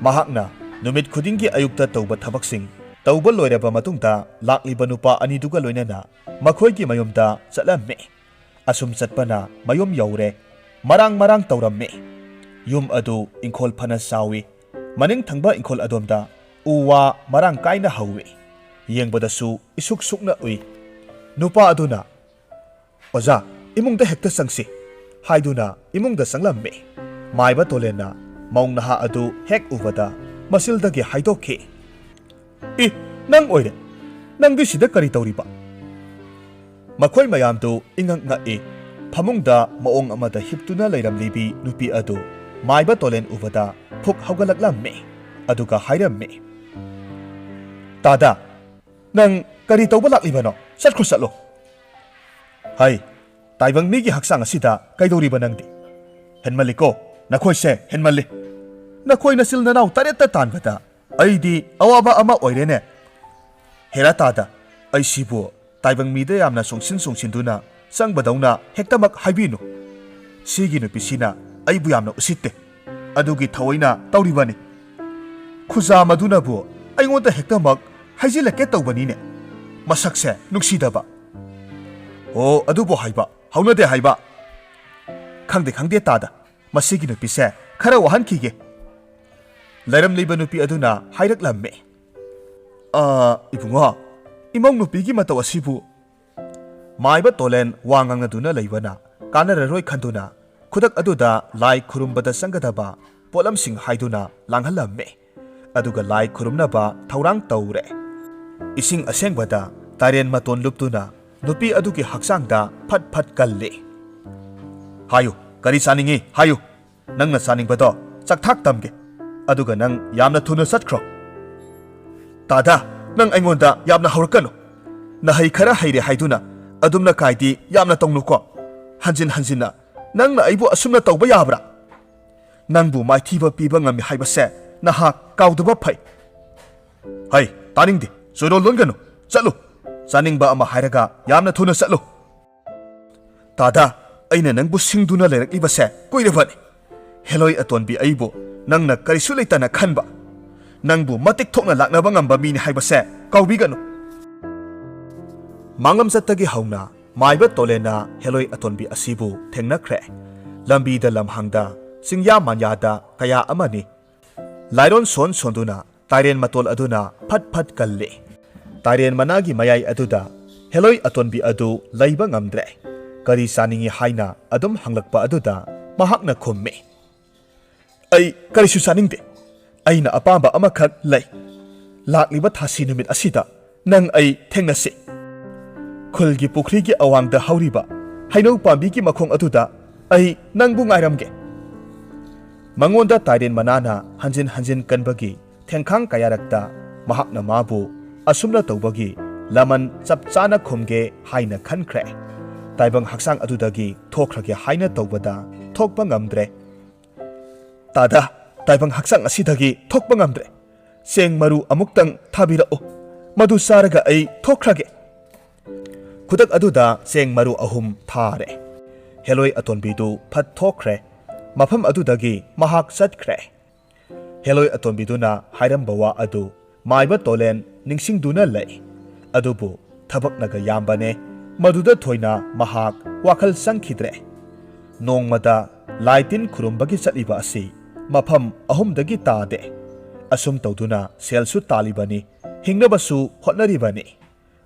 ꯃꯍꯥꯛꯅ ꯅꯨꯃꯤꯠ ꯈꯨꯗꯤꯡꯒꯤ ꯑꯌꯨꯛꯇ ꯇꯧꯕ ꯊꯕꯛꯁꯤꯡ ꯇꯧꯕ ꯂꯣꯏꯔꯕ ꯃꯇꯨꯡꯗ ꯂꯥꯛꯂꯤꯕ ꯅꯨꯄꯥ ꯑꯅꯤꯗꯨꯒ ꯂꯣꯏꯅꯅ ꯃꯈꯣꯏꯒꯤ ꯃꯌꯨꯝꯗ ꯆꯠꯂꯝꯃꯤ꯫ ꯑꯁꯨꯝ ꯆꯠꯄꯅ ꯃꯌꯨꯝ ꯌꯧꯔꯦ꯫ ꯃꯔꯥꯡ ꯃꯔꯥꯡ ꯇꯧꯔꯝꯃꯤ꯫ ꯌꯨꯝ ꯑꯗꯨ ꯏꯪꯈꯣꯜ ꯐꯅ ꯆꯥꯎꯏ꯫ ꯃꯅꯤꯡ ꯊꯪꯕ ꯏꯪꯈꯣꯜ ꯑꯗꯣꯝꯗ ꯎ ꯋꯥ ꯃꯔꯥꯡ ꯀꯥꯏꯅ ꯍꯧꯏ꯫ ꯌꯦꯡꯕꯗꯁꯨ ꯏꯁꯨꯛ ꯁꯨꯛꯅ ꯎꯏ꯫ ꯅꯨꯄꯥ ꯑꯗꯨꯅ, "ꯑꯣꯖꯥ, ꯏꯃꯨꯡꯗ ꯍꯦꯛꯇ ꯆꯪꯁꯤ" ꯍꯥꯏꯗꯨꯅ ꯏꯃꯨꯡꯗ ꯆꯪꯂꯝꯃꯤ꯫ ꯃꯥꯏꯕ ꯇꯣꯂꯦꯟꯅ ꯃꯧ ꯅꯍꯥ ꯑꯗꯨ ꯍꯦꯛ ꯎꯕꯗ ꯃꯁꯤꯜꯗꯒꯤ ꯍꯥꯏꯗꯣꯛꯈꯤ, "ꯏ, ꯅꯪ ꯑꯣꯏꯔꯦ꯫ ꯅꯪꯗꯤ ꯁꯤꯗ ꯀꯔꯤ ꯇꯧꯔꯤꯕ?" ꯃꯈꯣꯏ ꯃꯌꯥꯝꯗꯨ ꯏꯉꯛ ꯉꯛꯏ꯫ ꯐꯃꯨꯡꯗ ꯃꯑꯣꯡ ꯑꯃꯗ ꯍꯤꯞꯇꯨꯅ ꯂꯩꯔꯝꯂꯤꯕꯤ ꯅꯨꯄꯤ ꯑꯗꯨ ꯃꯥꯏꯕ ꯇꯣꯂꯦꯟ ꯎꯕꯗ ꯐꯨꯛ ꯍꯧꯒꯠꯂꯛꯂꯝꯃꯤ꯫ ꯑꯗꯨꯒ ꯍꯥꯏꯔꯝꯃꯤ, "ꯇꯥꯗ, ꯅꯪ ꯀꯔꯤ ꯇꯧꯕ ꯂꯥꯛꯂꯤꯕꯅꯣ? ꯆꯠꯈ꯭ꯔꯣ, ꯆꯠꯂꯣ꯫" "ꯍꯩ, ꯇꯥꯏꯕꯪ ꯃꯤꯒꯤ ꯍꯛꯆꯥꯡ ꯑꯁꯤꯗ ꯀꯩꯗꯧꯔꯤꯕ ꯅꯪꯗꯤ? ꯍꯦꯟꯃꯜꯂꯤꯀꯣ, ꯅꯈꯣꯏꯁꯦ ꯍꯦꯟꯃꯜꯂꯤ꯫ ꯅꯈꯣꯏ ꯅꯆꯤꯜ ꯅꯅꯥꯎ ꯇꯔꯦꯠꯇ ꯇꯥꯟꯕꯗ ꯑꯩꯗꯤ ꯑꯋꯥꯕ ꯑꯃ ꯑꯣꯏꯔꯦꯅꯦ꯫ ꯍꯦꯔꯥ ꯇꯥꯗ, ꯑꯩꯁꯤꯕꯨ ꯇꯥꯏꯕꯪ ꯃꯤꯗ ꯌꯥꯝꯅ ꯆꯣꯡꯁꯤꯟ ꯆꯣꯡꯁꯤꯟꯗꯨꯅ ꯆꯪꯕꯗꯧꯅ ꯍꯦꯛꯇꯃꯛ ꯍꯥꯏꯕꯤꯅꯨ꯫ ꯁꯤꯒꯤ ꯅꯨꯄꯤꯁꯤꯅ ꯑꯩꯕꯨ ꯌꯥꯝꯅ ꯎꯁꯤꯠꯇꯦ꯫ ꯑꯗꯨꯒꯤ ꯊꯑꯣꯏꯅ ꯇꯧꯔꯤꯕꯅꯤ꯫ ꯈꯨꯖꯥ ꯃꯗꯨꯅꯕꯨ ꯑꯩꯉꯣꯟꯗ ꯍꯦꯛꯇꯃꯛ ꯍꯥꯏꯖꯤꯜꯂꯛꯀꯦ ꯇꯧꯕꯅꯤꯅꯦ꯫ ꯃꯁꯛꯁꯦ ꯅꯨꯡꯁꯤꯗꯕ꯫" "ꯑꯣ, ꯑꯗꯨꯕꯨ ꯍꯥꯏꯕ ꯍꯧꯅꯗꯦ ꯍꯥꯏꯕ꯫" "ꯈꯪꯗꯦ, ꯈꯪꯗꯦ ꯇꯥꯗ, ꯃꯁꯤꯒꯤ ꯅꯨꯄꯤꯁꯦ ꯈꯔ ꯋꯥꯍꯟꯈꯤꯒꯦ꯫" ꯂꯩꯔꯝꯂꯤꯕ ꯅꯨꯄꯤ ꯑꯗꯨꯅ ꯍꯥꯏꯔꯛꯂꯝꯃꯤ, "ꯑ, ꯏꯕꯨꯡꯉꯣ, ꯏꯃꯧ ꯅꯨꯄꯤꯒꯤ ꯃꯇꯧ ꯑꯁꯤꯕꯨ꯫" ꯃꯥꯏꯕ ꯇꯣꯂꯦꯟ ꯋꯥ ꯉꯥꯡꯅꯗꯨꯅ ꯂꯩꯕꯅ ꯀꯥꯟꯅꯔꯔꯣꯏ ꯈꯟꯗꯨꯅ ꯈꯨꯗꯛ ꯑꯗꯨꯗ ꯂꯥꯏ ꯈꯨꯔꯨꯝꯕꯗ ꯆꯪꯒꯗꯕ ꯄꯣꯠꯂꯝꯁꯤꯡ ꯍꯥꯏꯗꯨꯅ ꯂꯥꯡꯍꯜꯂꯝꯃꯤ꯫ ꯑꯗꯨꯒ ꯂꯥꯏ ꯈꯨꯔꯨꯝꯅꯕ ꯊꯧꯔꯥꯡ ꯇꯧꯔꯦ꯫ ꯏꯁꯤꯡ ꯑꯁꯦꯡꯕꯗ ꯇꯥꯏꯔꯦꯟ ꯃꯇꯣꯟ ꯂꯨꯞꯇꯨꯅ ꯅꯨꯄꯤ ꯑꯗꯨꯒꯤ ꯍꯛꯆꯥꯡꯗ ꯐꯠ ꯐꯠ ꯀꯜꯂꯤ꯫ "ꯍꯥꯏꯌꯨ, ꯀꯔꯤ ꯆꯥꯅꯤꯡꯏ ꯍꯥꯏꯌꯨ꯫ ꯅꯪꯅ ꯆꯥꯅꯤꯡꯕꯗꯣ ꯆꯥꯛꯊꯥꯛ ꯇꯝꯒꯦ꯫ ꯑꯗꯨꯒ ꯅꯪ ꯌꯥꯝꯅ ꯊꯨꯅ ꯆꯠꯈ꯭ꯔꯣ꯫" "ꯇꯥꯗ, ꯅꯪ ꯑꯩꯉꯣꯟꯗ ꯌꯥꯝꯅ ꯍꯧꯔꯛꯀꯅꯨ꯫ ꯅꯍꯩ ꯈꯔ ꯍꯩꯔꯦ ꯍꯥꯏꯗꯨꯅ ꯑꯗꯨꯝꯅ ꯀꯥꯏꯗꯤ ꯌꯥꯝꯅ ꯇꯧꯅꯨꯀꯣ꯫ ꯍꯟꯖꯤꯟ ꯍꯟꯖꯤꯟꯅ ꯅꯪꯅ ꯑꯩꯕꯨ ꯑꯁꯨꯝꯅ ꯇꯧꯕ ꯌꯥꯕ꯭ꯔꯥ? ꯅꯪꯕꯨ ꯃꯥꯏꯊꯤꯕ ꯄꯤꯕ ꯉꯝꯃꯤ ꯍꯥꯏꯕꯁꯦ ꯅꯍꯥꯛ ꯀꯥꯎꯗꯕ ꯐꯩ꯫ ꯍꯩ, ꯇꯥꯅꯤꯡꯗꯦ꯫ ꯆꯣꯏꯔꯣꯜ ꯂꯣꯟꯒꯅꯨ꯫ ꯆꯠꯂꯨ꯫ ꯆꯥꯅꯤꯡꯕ ꯑꯃ ꯍꯥꯏꯔꯒ ꯌꯥꯝꯅ ꯊꯨꯅ ꯆꯠꯂꯨ꯫ ꯇꯥꯗ, ꯑꯩꯅ ꯅꯪꯕꯨ ꯁꯤꯡꯗꯨꯅ ꯂꯩꯔꯛꯂꯤꯕꯁꯦ ꯀꯨꯏꯔꯕꯅꯤ꯫ ꯍꯦꯂꯣꯏ ꯑꯇꯣꯟꯕꯤ ꯑꯩꯕꯨ ꯅꯪꯅ ꯀꯔꯤꯁꯨ ꯂꯩꯇꯅ ꯈꯟꯕ, ꯅꯪꯕꯨ ꯃꯇꯤꯛ ꯊꯣꯛꯅ ꯂꯥꯛꯅꯕ ꯉꯝꯕ ꯃꯤꯅꯤ ꯍꯥꯏꯕꯁꯦ ꯀꯥꯎꯕꯤꯒꯅꯨ꯫ ꯃꯥꯡꯂꯝꯆꯠꯇꯒꯤ ꯍꯧꯅ ꯃꯥꯏꯕ ꯇꯣꯂꯦꯟꯅ ꯍꯦꯂꯣꯏ ꯑꯇꯣꯟꯕꯤ ꯑꯁꯤꯕꯨ ꯊꯦꯡꯅꯈ꯭ꯔꯦ꯫ ꯂꯝꯕꯤꯗ ꯂꯝꯍꯥꯡꯗ, ꯆꯤꯡꯌꯥ ꯃꯥꯟꯌꯥꯗ ꯀꯌꯥ ꯑꯃꯅꯤ꯫ ꯂꯥꯏꯔꯣꯟ ꯁꯣꯟ ꯁꯣꯟꯗꯨꯅ ꯇꯥꯏꯔꯦꯟ ꯃꯇꯣꯜ ꯑꯗꯨꯅ ꯐꯠ ꯐꯠ ꯀꯜꯂꯤ꯫ ꯇꯥꯏꯔꯦꯟ ꯃꯅꯥꯒꯤ ꯃꯌꯥꯏ ꯑꯗꯨꯗ ꯍꯦꯂꯣꯏ ꯑꯇꯣꯟꯕꯤ ꯑꯗꯨ ꯂꯩꯕ ꯉꯝꯗ꯭ꯔꯦ꯫ ꯀꯔꯤ ꯆꯥꯅꯤꯡꯏ ꯍꯥꯏꯅ ꯑꯗꯨꯝ ꯍꯪꯂꯛꯄ ꯑꯗꯨꯗ ꯃꯍꯥꯛꯅ ꯈꯨꯝꯃꯤ, "ꯑꯩ ꯀꯔꯤꯁꯨ ꯆꯥꯅꯤꯡꯗꯦ꯫ ꯑꯩꯅ ꯑꯄꯥꯝꯕ ꯑꯃꯈꯛ ꯂꯩ꯫ ꯂꯥꯛꯂꯤꯕ ꯊꯥꯁꯤ ꯅꯨꯃꯤꯠ ꯑꯁꯤꯗ ꯅꯪ ꯑꯩ ꯊꯦꯡꯅꯁꯤ꯫ ꯈꯨꯜꯒꯤ ꯄꯨꯈ꯭ꯔꯤꯒꯤ ꯑꯋꯥꯡꯗ ꯍꯧꯔꯤꯕ ꯍꯩꯅꯧ ꯄꯥꯝꯕꯤꯒꯤ ꯃꯈꯣꯡ ꯑꯗꯨꯗ ꯑꯩ ꯅꯪꯕꯨ ꯉꯥꯏꯔꯝꯒꯦ꯫" ꯃꯉꯣꯟꯗ ꯇꯥꯏꯔꯦꯟ ꯃꯅꯥꯅ ꯍꯟꯖꯤꯟ ꯍꯟꯖꯤꯟ ꯀꯟꯕꯒꯤ ꯊꯦꯡꯈꯥꯡ ꯀꯌꯥꯔꯛꯇ ꯃꯍꯥꯛꯅ ꯃꯥꯕꯨ ꯑꯁꯨꯝꯅ ꯇꯧꯕꯒꯤ ꯂꯃꯟ ꯆꯞ ꯆꯥꯅ ꯈꯨꯝꯒꯦ ꯍꯥꯏꯅ ꯈꯟꯈ꯭ꯔꯦ꯫ ꯇꯥꯏꯕꯪ ꯍꯛꯆꯥꯡ ꯑꯗꯨꯗꯒꯤ ꯊꯣꯛꯈ꯭ꯔꯒꯦ ꯍꯥꯏꯅ ꯇꯧꯕꯗ ꯊꯣꯛꯄ ꯉꯝꯗ꯭ꯔꯦ꯫ "ꯇꯥꯗ, ꯇꯥꯏꯕꯪ ꯍꯛꯆꯥꯡ ꯑꯁꯤꯗꯒꯤ ꯊꯣꯛꯄ ꯉꯝꯗ꯭ꯔꯦ꯫ ꯆꯦꯡ ꯃꯔꯨ ꯑꯃꯨꯛꯇꯪ ꯊꯥꯕꯤꯔꯛꯎ꯫ ꯃꯗꯨ ꯆꯥꯔꯒ ꯑꯩ ꯊꯣꯛꯈ꯭ꯔꯒꯦ꯫" ꯈꯨꯗꯛ ꯑꯗꯨꯗ ꯆꯦꯡ ꯃꯔꯨ ꯑꯍꯨꯝ ꯊꯥꯔꯦ꯫ ꯍꯦꯂꯣꯏ ꯑꯇꯣꯟꯕꯤꯗꯨ ꯐꯠ ꯊꯣꯛꯈ꯭ꯔꯦ꯫ ꯃꯐꯝ ꯑꯗꯨꯗꯒꯤ ꯃꯍꯥꯛ ꯆꯠꯈ꯭ꯔꯦ꯫ ꯍꯦꯂꯣꯏ ꯑꯇꯣꯟꯕꯤꯗꯨꯅ ꯍꯥꯏꯔꯝꯕ ꯋꯥ ꯑꯗꯨ ꯃꯥꯏꯕ ꯇꯣꯂꯦꯟ ꯅꯤꯡꯁꯤꯡꯗꯨꯅ ꯂꯩ꯫ ꯑꯗꯨꯕꯨ ꯊꯕꯛꯅꯒ ꯌꯥꯝꯕꯅꯦ, ꯃꯗꯨꯗ ꯊꯣꯏꯅ ꯃꯍꯥꯛ ꯋꯥꯈꯜ ꯆꯪꯈꯤꯗ꯭ꯔꯦ꯫ ꯅꯣꯡꯃꯗ ꯂꯥꯏ ꯇꯤꯟ ꯈꯨꯔꯨꯝꯕꯒꯤ ꯆꯠꯂꯤꯕ ꯑꯁꯤ ꯃꯐꯝ ꯑꯍꯨꯝꯗꯒꯤ ꯇꯥꯗꯦ꯫ ꯑꯁꯨꯝ ꯇꯧꯗꯨꯅ ꯁꯦꯜꯁꯨ ꯇꯥꯜꯂꯤꯕꯅꯤ, ꯍꯤꯡꯅꯕꯁꯨ ꯍꯣꯠꯅꯔꯤꯕꯅꯤ꯫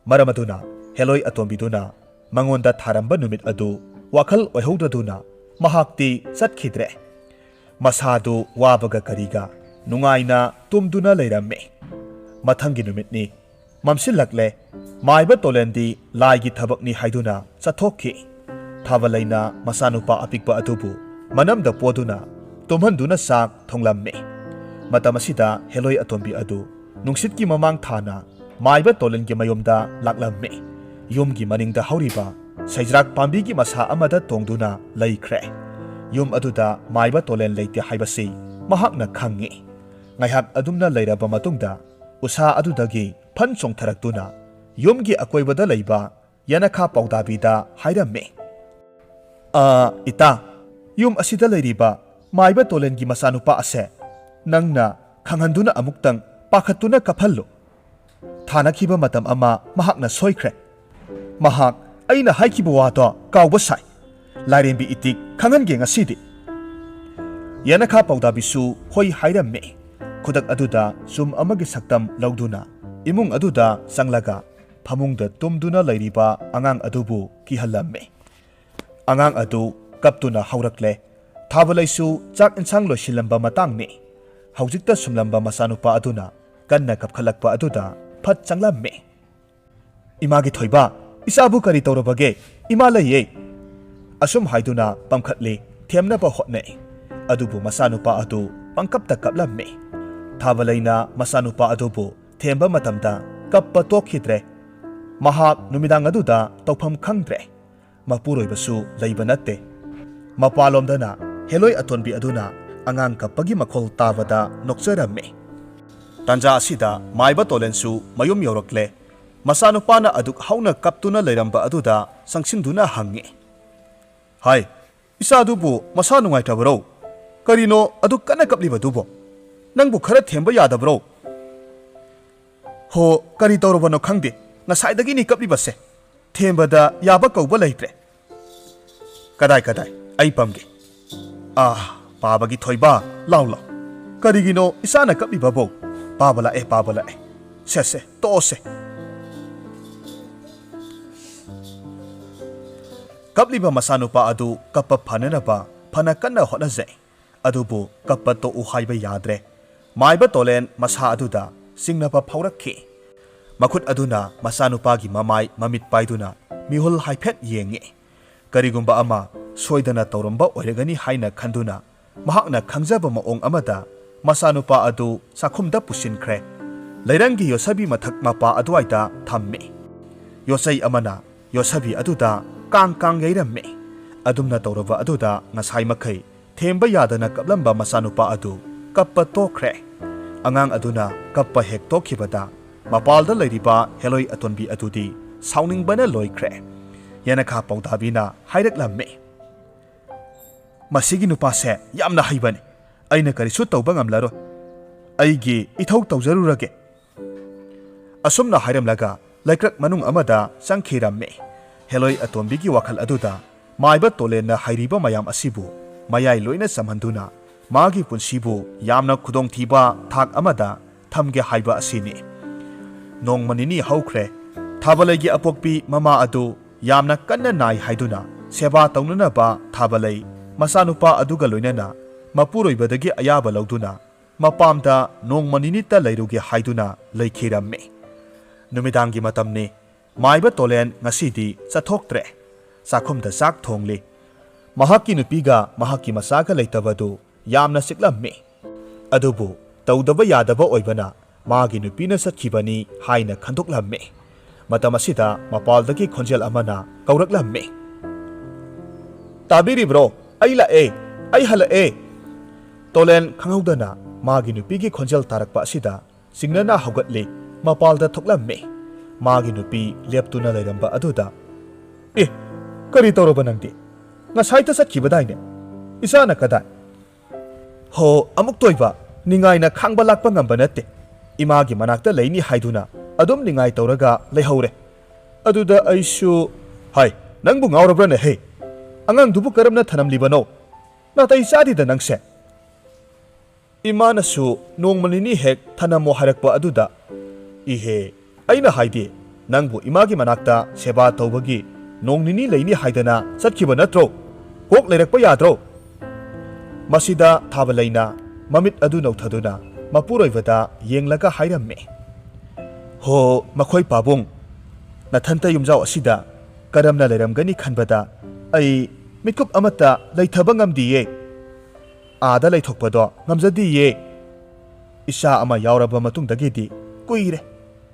ꯃꯔꯝ ꯑꯗꯨꯅ ꯍꯦꯂꯣꯏ ꯑꯇꯣꯝꯕꯤꯗꯨꯅ ꯃꯉꯣꯟꯗ ꯊꯥꯔꯝꯕ ꯅꯨꯃꯤꯠ ꯑꯗꯨ ꯋꯥꯈꯜ ꯑꯣꯏꯍꯧꯗꯗꯨꯅ ꯃꯍꯥꯛꯇꯤ ꯆꯠꯈꯤꯗ꯭ꯔꯦ꯫ ꯃꯁꯥꯗꯨ ꯋꯥꯕꯒ ꯀꯔꯤꯒ ꯅꯨꯡꯉꯥꯏꯅ ꯇꯨꯝꯗꯨꯅ ꯂꯩꯔꯝꯃꯤ꯫ ꯃꯊꯪꯒꯤ ꯅꯨꯃꯤꯠꯅꯤ꯫ ꯃꯝꯁꯤꯜꯂꯛꯂꯦ꯫ ꯃꯥꯏꯕ ꯇꯣꯂꯦꯟꯗꯤ ꯂꯥꯏꯒꯤ ꯊꯕꯛꯅꯤ ꯍꯥꯏꯗꯨꯅ ꯆꯠꯊꯣꯛꯈꯤ꯫ ꯊꯥꯕꯂꯩꯅ ꯃꯆꯥꯅꯨꯄꯥ ꯑꯄꯤꯛꯄ ꯑꯗꯨꯕꯨ ꯃꯅꯝꯗ ꯄꯣꯗꯨꯅ ꯇꯨꯝꯍꯟꯗꯨꯅ ꯆꯥꯛ ꯊꯣꯡꯂꯝꯃꯤ꯫ ꯃꯇꯝ ꯑꯁꯤꯗ ꯍꯦꯂꯣꯏ ꯑꯇꯣꯝꯕꯤ ꯑꯗꯨ ꯅꯨꯡꯁꯤꯠꯀꯤ ꯃꯃꯥꯡ ꯊꯥꯅ ꯃꯥꯏꯕ ꯇꯣꯂꯦꯟꯒꯤ ꯃꯌꯨꯝꯗ ꯂꯥꯛꯂꯝꯃꯤ꯫ ꯌꯨꯝꯒꯤ ꯃꯅꯤꯡꯗ ꯍꯧꯔꯤꯕ ꯁꯩꯖ꯭ꯔꯥꯛ ꯄꯥꯝꯕꯤꯒꯤ ꯃꯁꯥ ꯑꯃꯗ ꯇꯣꯡꯗꯨꯅ ꯂꯩꯈ꯭ꯔꯦ꯫ ꯌꯨꯝ ꯑꯗꯨꯗ ꯃꯥꯏꯕ ꯇꯣꯂꯦꯟ ꯂꯩꯇꯦ ꯍꯥꯏꯕꯁꯤ ꯃꯍꯥꯛꯅ ꯈꯪꯏ꯫ ꯉꯥꯏꯍꯥꯛ ꯑꯗꯨꯝꯅ ꯂꯩꯔꯕ ꯃꯇꯨꯡꯗ ꯎꯁꯥ ꯑꯗꯨꯗꯒꯤ ꯐꯟ ꯆꯣꯡꯊꯔꯛꯇꯨꯅ ꯌꯨꯝꯒꯤ ꯑꯀꯣꯏꯕꯗ ꯂꯩꯕ ꯌꯦꯅꯈꯥ ꯄꯥꯎꯗꯥꯕꯤꯗ ꯍꯥꯏꯔꯝꯃꯤ, "ꯑ, ꯏꯇꯥ, ꯌꯨꯝ ꯑꯁꯤꯗ ꯂꯩꯔꯤꯕ ꯃꯥꯏꯕ ꯇꯣꯂꯦꯟꯒꯤ ꯃꯆꯥꯅꯨꯄꯥ ꯑꯁꯦ ꯅꯪꯅ ꯈꯪꯍꯟꯗꯨꯅ ꯑꯃꯨꯛꯇꯪ ꯄꯥꯈꯠꯇꯨꯅ ꯀꯞꯍꯜꯂꯨ꯫ ꯊꯥꯅꯈꯤꯕ ꯃꯇꯝ ꯑꯃ ꯃꯍꯥꯛꯅ ꯁꯣꯏꯈ꯭ꯔꯦ꯫ ꯃꯍꯥꯛ ꯑꯩꯅ ꯍꯥꯏꯈꯤꯕ ꯋꯥꯗꯣ ꯀꯥꯎꯕ ꯁꯥꯏ꯫ ꯂꯥꯏꯔꯦꯝꯕꯤ ꯏꯇꯤꯛ ꯈꯪꯍꯟꯒꯦ ꯉꯁꯤꯗꯤ꯫" ꯌꯦꯅꯈꯥ ꯄꯥꯎꯗꯥꯕꯤꯁꯨ ꯍꯣꯏ ꯍꯥꯏꯔꯝꯃꯤ꯫ ꯈꯨꯗꯛ ꯑꯗꯨꯗ ꯆꯨꯝ ꯑꯃꯒꯤ ꯁꯛꯇꯝ ꯂꯧꯗꯨꯅ ꯏꯃꯨꯡ ꯑꯗꯨꯗ ꯆꯪꯂꯒ ꯐꯃꯨꯡꯗ ꯇꯨꯝꯗꯨꯅ ꯂꯩꯔꯤꯕ ꯑꯉꯥꯡ ꯑꯗꯨꯕꯨ ꯀꯤꯍꯜꯂꯝꯃꯤ꯫ ꯑꯉꯥꯡ ꯑꯗꯨ ꯀꯞꯇꯨꯅ ꯍꯧꯔꯛꯂꯦ꯫ ꯊꯥꯕꯂꯩꯁꯨ ꯆꯥꯛ ꯏꯟꯁꯥꯡ ꯂꯣꯏꯁꯤꯜꯂꯝꯕ ꯃꯇꯥꯡꯅꯤ꯫ ꯍꯧꯖꯤꯛꯇ ꯁꯨꯝꯂꯝꯕ ꯃꯆꯥꯅꯨꯄꯥ ꯑꯗꯨꯅ ꯀꯟꯅ ꯀꯞꯈꯠꯂꯛꯄ ꯑꯗꯨꯗ ꯐꯠ ꯆꯪꯂꯝꯃꯤ꯫ "ꯏꯃꯥꯒꯤ ꯊꯣꯏꯕ, ꯏꯆꯥꯕꯨ ꯀꯔꯤ ꯇꯧꯔꯕꯒꯦ? ꯏꯃꯥ ꯂꯩꯌꯦ!" ꯑꯁꯨꯝ ꯍꯥꯏꯗꯨꯅ ꯄꯝꯈꯠꯂꯤ, ꯊꯦꯝꯅꯕ ꯍꯣꯠꯅꯩ꯫ ꯑꯗꯨꯕꯨ ꯃꯆꯥꯅꯨꯄꯥ ꯑꯗꯨ ꯄꯪꯀꯞꯇ ꯀꯞꯂꯝꯃꯤ꯫ ꯊꯥꯕꯂꯩꯅ ꯃꯆꯥꯅꯨꯄꯥ ꯑꯗꯨꯕꯨ ꯊꯦꯝꯕ ꯃꯇꯝꯗ ꯀꯞꯄ ꯇꯣꯛꯈꯤꯗ꯭ꯔꯦ꯫ ꯃꯍꯥꯛ ꯅꯨꯃꯤꯗꯥꯡ ꯑꯗꯨꯗ ꯇꯧꯐꯝ ꯈꯪꯗ꯭ꯔꯦ꯫ ꯃꯄꯨꯔꯣꯏꯕꯁꯨ ꯂꯩꯕ ꯅꯠꯇꯦ꯫ ꯃꯄꯥꯟꯂꯣꯝꯗꯅ ꯍꯦꯂꯣꯏ ꯑꯇꯣꯟꯕꯤ ꯑꯗꯨꯅ ꯑꯉꯥꯡ ꯀꯞꯄꯒꯤ ꯃꯈꯣꯜ ꯇꯥꯕꯗ ꯅꯣꯛꯆꯔꯝꯃꯤ꯫ ꯇꯥꯟꯖꯥ ꯑꯁꯤꯗ ꯃꯥꯏꯕ ꯇꯣꯂꯦꯟꯁꯨ ꯃꯌꯨꯝ ꯌꯧꯔꯛꯂꯦ꯫ ꯃꯆꯥꯅꯨꯄꯥꯅ ꯑꯗꯨꯛ ꯍꯧꯅ ꯀꯞꯇꯨꯅ ꯂꯩꯔꯝꯕ ꯑꯗꯨꯗ ꯆꯪꯁꯤꯟꯗꯨꯅ ꯍꯪꯉꯤ, "ꯍꯥꯏ, ꯏꯆꯥꯗꯨꯕꯨ ꯃꯁꯥ ꯅꯨꯡꯉꯥꯏꯇꯕꯔꯣ? ꯀꯔꯤꯅꯣ ꯑꯗꯨꯛ ꯀꯟꯅ ꯀꯞꯂꯤꯕꯗꯨꯕꯣ? ꯅꯪꯕꯨ ꯈꯔ ꯊꯦꯝꯕ ꯌꯥꯗꯕꯔꯣ?" "ꯍꯣ, ꯀꯔꯤ ꯇꯧꯔꯕꯅꯣ ꯈꯪꯗꯦ, ꯉꯁꯥꯏꯗꯒꯤꯅꯤ ꯀꯞꯂꯤꯕꯁꯦ꯫ ꯊꯦꯝꯕꯗ ꯌꯥꯕ ꯀꯧꯕ ꯂꯩꯇ꯭ꯔꯦ꯫ ꯀꯗꯥꯏ, ꯀꯗꯥꯏ? ꯑꯩ ꯄꯝꯒꯦ꯫ ꯑꯥ, ꯄꯥꯕꯒꯤ ꯊꯣꯏꯕ, ꯂꯥꯎ, ꯂꯥꯎ꯫ ꯀꯔꯤꯒꯤꯅꯣ ꯏꯆꯥꯅ ꯀꯞꯂꯤꯕꯕꯣ? ꯄꯥꯕ ꯂꯥꯛꯑꯦ, ꯄꯥꯕ ꯂꯥꯛꯑꯦ꯫ ꯁꯦ, ꯁꯦ, ꯇꯣꯛꯑꯣꯁꯦ꯫" ꯀꯞꯂꯤꯕ ꯃꯆꯥꯅꯨꯄꯥ ꯑꯗꯨ ꯀꯞꯄ ꯐꯅꯅꯕ ꯐꯅ ꯀꯟꯅ ꯍꯣꯠꯅꯖꯩ꯫ ꯑꯗꯨꯕꯨ ꯀꯞꯄ ꯇꯣꯛꯎ ꯍꯥꯏꯕ ꯌꯥꯗ꯭ꯔꯦ꯫ ꯃꯥꯏꯕ ꯇꯣꯂꯦꯟ ꯃꯁꯥ ꯑꯗꯨꯗ ꯆꯤꯡꯅꯕ ꯐꯥꯎꯔꯛꯈꯤ꯫ ꯃꯈꯨꯠ ꯑꯗꯨꯅ ꯃꯆꯥꯅꯨꯄꯥꯒꯤ ꯃꯃꯥꯏ ꯃꯃꯤꯠ ꯄꯥꯏꯗꯨꯅ ꯃꯤꯍꯨꯜ ꯍꯥꯏꯐꯦꯠ ꯌꯦꯡꯉꯤ꯫ ꯀꯔꯤꯒꯨꯝꯕ ꯑꯃ ꯁꯣꯏꯗꯅ ꯇꯧꯔꯝꯕ ꯑꯣꯏꯔꯒꯅꯤ ꯍꯥꯏꯅ ꯈꯟꯗꯨꯅ ꯃꯍꯥꯛꯅ ꯈꯪꯖꯕ ꯃꯑꯣꯡ ꯑꯃꯗ ꯃꯆꯥꯅꯨꯄꯥ ꯑꯗꯨ ꯆꯥꯛꯈꯨꯝꯗ ꯄꯨꯁꯤꯟꯈ꯭ꯔꯦ꯫ ꯂꯩꯔꯪꯒꯤ ꯌꯣꯠꯁꯕꯤ ꯃꯊꯛ ꯃꯄꯥ ꯑꯗꯨꯋꯥꯏꯗ ꯊꯝꯃꯤ꯫ ꯌꯣꯠꯆꯩ ꯑꯃꯅ ꯌꯣꯠꯁꯕꯤ ꯑꯗꯨꯗ ꯀꯥꯡ ꯀꯥꯡ ꯌꯩꯔꯝꯃꯤ꯫ ꯑꯗꯨꯝꯅ ꯇꯧꯔꯕ ꯑꯗꯨꯗ ꯉꯁꯥꯏ ꯃꯈꯩ ꯊꯦꯝꯕ ꯌꯥꯗꯅ ꯀꯞꯂꯝꯕ ꯃꯆꯥꯅꯨꯄꯥ ꯑꯗꯨ ꯀꯞꯄ ꯇꯣꯛꯈ꯭ꯔꯦ꯫ ꯑꯉꯥꯡ ꯑꯗꯨꯅ ꯀꯞꯄ ꯍꯦꯛ ꯇꯣꯛꯈꯤꯕꯗ ꯃꯄꯥꯜꯗ ꯂꯩꯔꯤꯕ ꯍꯦꯂꯣꯏ ꯑꯇꯣꯟꯕꯤ ꯑꯗꯨꯗꯤ ꯁꯥꯎꯅꯤꯡꯕꯅ ꯂꯣꯏꯈ꯭ꯔꯦ꯫ ꯌꯦꯅꯈꯥ ꯄꯥꯎꯗꯥꯕꯤꯅ ꯍꯥꯏꯔꯛꯂꯝꯃꯤ, "ꯃꯁꯤꯒꯤ ꯅꯨꯄꯥꯁꯦ ꯌꯥꯝꯅ ꯍꯩꯕꯅꯤ꯫ ꯑꯩꯅ ꯀꯔꯤꯁꯨ ꯇꯧꯕ ꯉꯝꯂꯔꯣꯏ꯫ ꯑꯩꯒꯤ ꯏꯊꯧ ꯇꯧꯖꯔꯨꯔꯒꯦ"꯫ ꯑꯁꯨꯝꯅ ꯍꯥꯏꯔꯝꯂꯒ ꯂꯩꯀ꯭ꯔꯛ ꯃꯅꯨꯡ ꯑꯃꯗ ꯆꯪꯈꯤꯔꯝꯃꯤ꯫ ꯍꯦꯂꯣꯏ ꯑꯇꯣꯝꯕꯤꯒꯤ ꯋꯥꯈꯜ ꯑꯗꯨꯗ ꯃꯥꯏꯕ ꯇꯣꯂꯦꯟꯅ ꯍꯩꯔꯤꯕ ꯃꯌꯥꯝ ꯑꯁꯤꯕꯨ ꯃꯌꯥꯏ ꯂꯣꯏꯅ ꯆꯝꯍꯟꯗꯨꯅ ꯃꯥꯒꯤ ꯄꯨꯟꯁꯤꯕꯨ ꯌꯥꯝꯅ ꯈꯨꯗꯣꯡꯊꯤꯕ ꯊꯥꯛ ꯑꯃꯗ ꯊꯝꯒꯦ ꯍꯥꯏꯕ ꯑꯁꯤꯅꯤ꯫ ꯅꯣꯡꯃ ꯅꯤꯅꯤ ꯍꯧꯈ꯭ꯔꯦ꯫ ꯊꯥꯕꯂꯩꯒꯤ ꯑꯄꯣꯛꯄꯤ ꯃꯃꯥ ꯑꯗꯨ ꯌꯥꯝꯅ ꯀꯟꯅ ꯅꯥꯏ ꯍꯥꯏꯗꯨꯅ ꯁꯦꯕꯥ ꯇꯧꯅꯅꯕ ꯊꯥꯕꯂꯩ ꯃꯆꯥꯅꯨꯄꯥ ꯑꯗꯨꯒ ꯂꯣꯏꯅꯅ ꯃꯄꯨꯔꯣꯏꯕꯗꯒꯤ ꯑꯌꯥꯕ ꯂꯧꯗꯨꯅ ꯃꯄꯥꯝꯗ ꯅꯣꯡꯃ ꯅꯤꯅꯤꯇ ꯂꯩꯔꯨꯒꯦ ꯍꯥꯏꯗꯨꯅ ꯂꯩꯈꯤꯔꯝꯃꯤ꯫ ꯅꯨꯃꯤꯗꯥꯡꯒꯤ ꯃꯇꯝꯅꯤ꯫ ꯃꯥꯏꯕ ꯇꯣꯂꯦꯟ ꯉꯁꯤꯗꯤ ꯆꯠꯊꯣꯛꯇ꯭ꯔꯦ꯫ ꯆꯥꯛꯈꯨꯝꯗ ꯆꯥꯛ ꯊꯣꯡꯂꯤ꯫ ꯃꯍꯥꯛꯀꯤ ꯅꯨꯄꯤꯒ ꯃꯍꯥꯛꯀꯤ ꯃꯆꯥꯒ ꯂꯩꯇꯕꯗꯨ ꯌꯥꯝꯅ ꯆꯤꯛꯂꯝꯃꯤ꯫ ꯑꯗꯨꯕꯨ ꯇꯧꯗꯕ ꯌꯥꯗꯕ ꯑꯣꯏꯕꯅ ꯃꯥꯒꯤ ꯅꯨꯄꯤꯅ ꯆꯠꯈꯤꯕꯅꯤ ꯍꯥꯏꯅ ꯈꯟꯗꯣꯛꯂꯝꯃꯤ꯫ ꯃꯇꯝ ꯑꯁꯤꯗ ꯃꯄꯥꯜꯗꯒꯤ ꯈꯣꯟꯖꯦꯜ ꯑꯃꯅ ꯀꯧꯔꯛꯂꯝꯃꯤ, "ꯇꯥꯕꯤꯔꯤꯕ꯭ꯔꯣ? ꯑꯩ ꯂꯥꯛꯑꯦ! ꯑꯩ ꯍꯜꯂꯛꯑꯦ!" ꯇꯣꯂꯦꯟ ꯈꯪꯍꯧꯗꯅ ꯃꯥꯒꯤ ꯅꯨꯄꯤꯒꯤ ꯈꯣꯟꯖꯦꯜ ꯇꯥꯔꯛꯄ ꯑꯁꯤꯗ ꯆꯤꯡꯅꯅ ꯍꯧꯒꯠꯂꯤ꯫ ꯃꯄꯥꯜꯗ ꯊꯣꯛꯂꯝꯃꯤ꯫ ꯃꯥꯒꯤ ꯅꯨꯄꯤ ꯂꯦꯞꯇꯨꯅ ꯂꯩꯔꯝꯕ ꯑꯗꯨꯗ, "ꯑꯦ, ꯀꯔꯤ ꯇꯧꯔꯕ ꯅꯪꯗꯤ? ꯉꯁꯥꯏꯇ ꯆꯠꯈꯤꯕꯗꯥꯏꯅꯦ? ꯏꯆꯥꯅ ꯀꯗꯥꯏ?" "ꯍꯣ, ꯑꯃꯨꯛꯇꯣꯏꯕ, ꯅꯤꯡꯉꯥꯏꯅ ꯈꯥꯡꯕ ꯂꯥꯛꯄ ꯉꯝꯕ ꯅꯠꯇꯦ꯫ ꯏꯃꯥꯒꯤ ꯃꯅꯥꯛꯇ ꯂꯩꯅꯤ ꯍꯥꯏꯗꯨꯅ ꯑꯗꯨꯝ ꯅꯤꯡꯉꯥꯏ ꯇꯧꯔꯒ ꯂꯩꯍꯧꯔꯦ꯫ ꯑꯗꯨꯗ ꯑꯩꯁꯨ"꯫ "ꯍꯥꯏ, ꯅꯪꯕꯨ ꯉꯥꯎꯔꯕ꯭ꯔꯅꯦ ꯍꯦ? ꯑꯉꯥꯡꯗꯨꯕꯨ ꯀꯔꯝꯅ ꯊꯅꯝꯂꯤꯕꯅꯣ? ꯅꯥꯇꯩ ꯆꯥꯗꯦꯗ ꯅꯪꯁꯦ꯫ ꯏꯃꯥꯅꯁꯨ ꯅꯣꯡꯃ ꯅꯤꯅꯤ ꯍꯦꯛ ꯊꯅꯝꯃꯣ ꯍꯥꯏꯔꯛꯄ ꯑꯗꯨꯗ"꯫ "ꯏꯍꯦ, ꯑꯩꯅ ꯍꯥꯏꯗꯤ, ꯅꯪꯕꯨ ꯏꯃꯥꯒꯤ ꯃꯅꯥꯛꯇ ꯁꯦꯕꯥ ꯇꯧꯕꯒꯤ ꯅꯣꯡ ꯅꯤꯅꯤ ꯂꯩꯅꯤ ꯍꯥꯏꯗꯅ ꯆꯠꯈꯤꯕ ꯅꯠꯇ꯭ꯔꯣ? ꯀꯣꯛ ꯂꯩꯔꯛꯄ ꯌꯥꯗ꯭ꯔꯣ?" ꯃꯁꯤꯗ ꯊꯥꯕꯂꯩꯅ ꯃꯃꯤꯠ ꯑꯗꯨ ꯅꯧꯊꯗꯨꯅ ꯃꯄꯨꯔꯣꯏꯕꯗ ꯌꯦꯡꯂꯒ ꯍꯥꯏꯔꯝꯃꯤ, "ꯍꯣ, ꯃꯈꯣꯏ ꯄꯥꯕꯨꯡ, ꯅꯊꯟꯇ ꯌꯨꯝꯖꯥꯎ ꯑꯁꯤꯗ ꯀꯔꯝꯅ ꯂꯩꯔꯝꯒꯅꯤ ꯈꯟꯕꯗ ꯑꯩ ꯃꯤꯠꯀꯨꯞ ꯑꯃꯠꯇ ꯂꯩꯊꯕ ꯉꯝꯗꯤꯌꯦ꯫ ꯑꯥꯗ ꯂꯩꯊꯣꯛꯄꯗꯣ ꯉꯝꯖꯗꯤꯌꯦ꯫ ꯏꯆꯥ ꯑꯃ ꯌꯥꯎꯔꯕ ꯃꯇꯨꯡꯗꯒꯤꯗꯤ ꯀꯨꯏꯔꯦ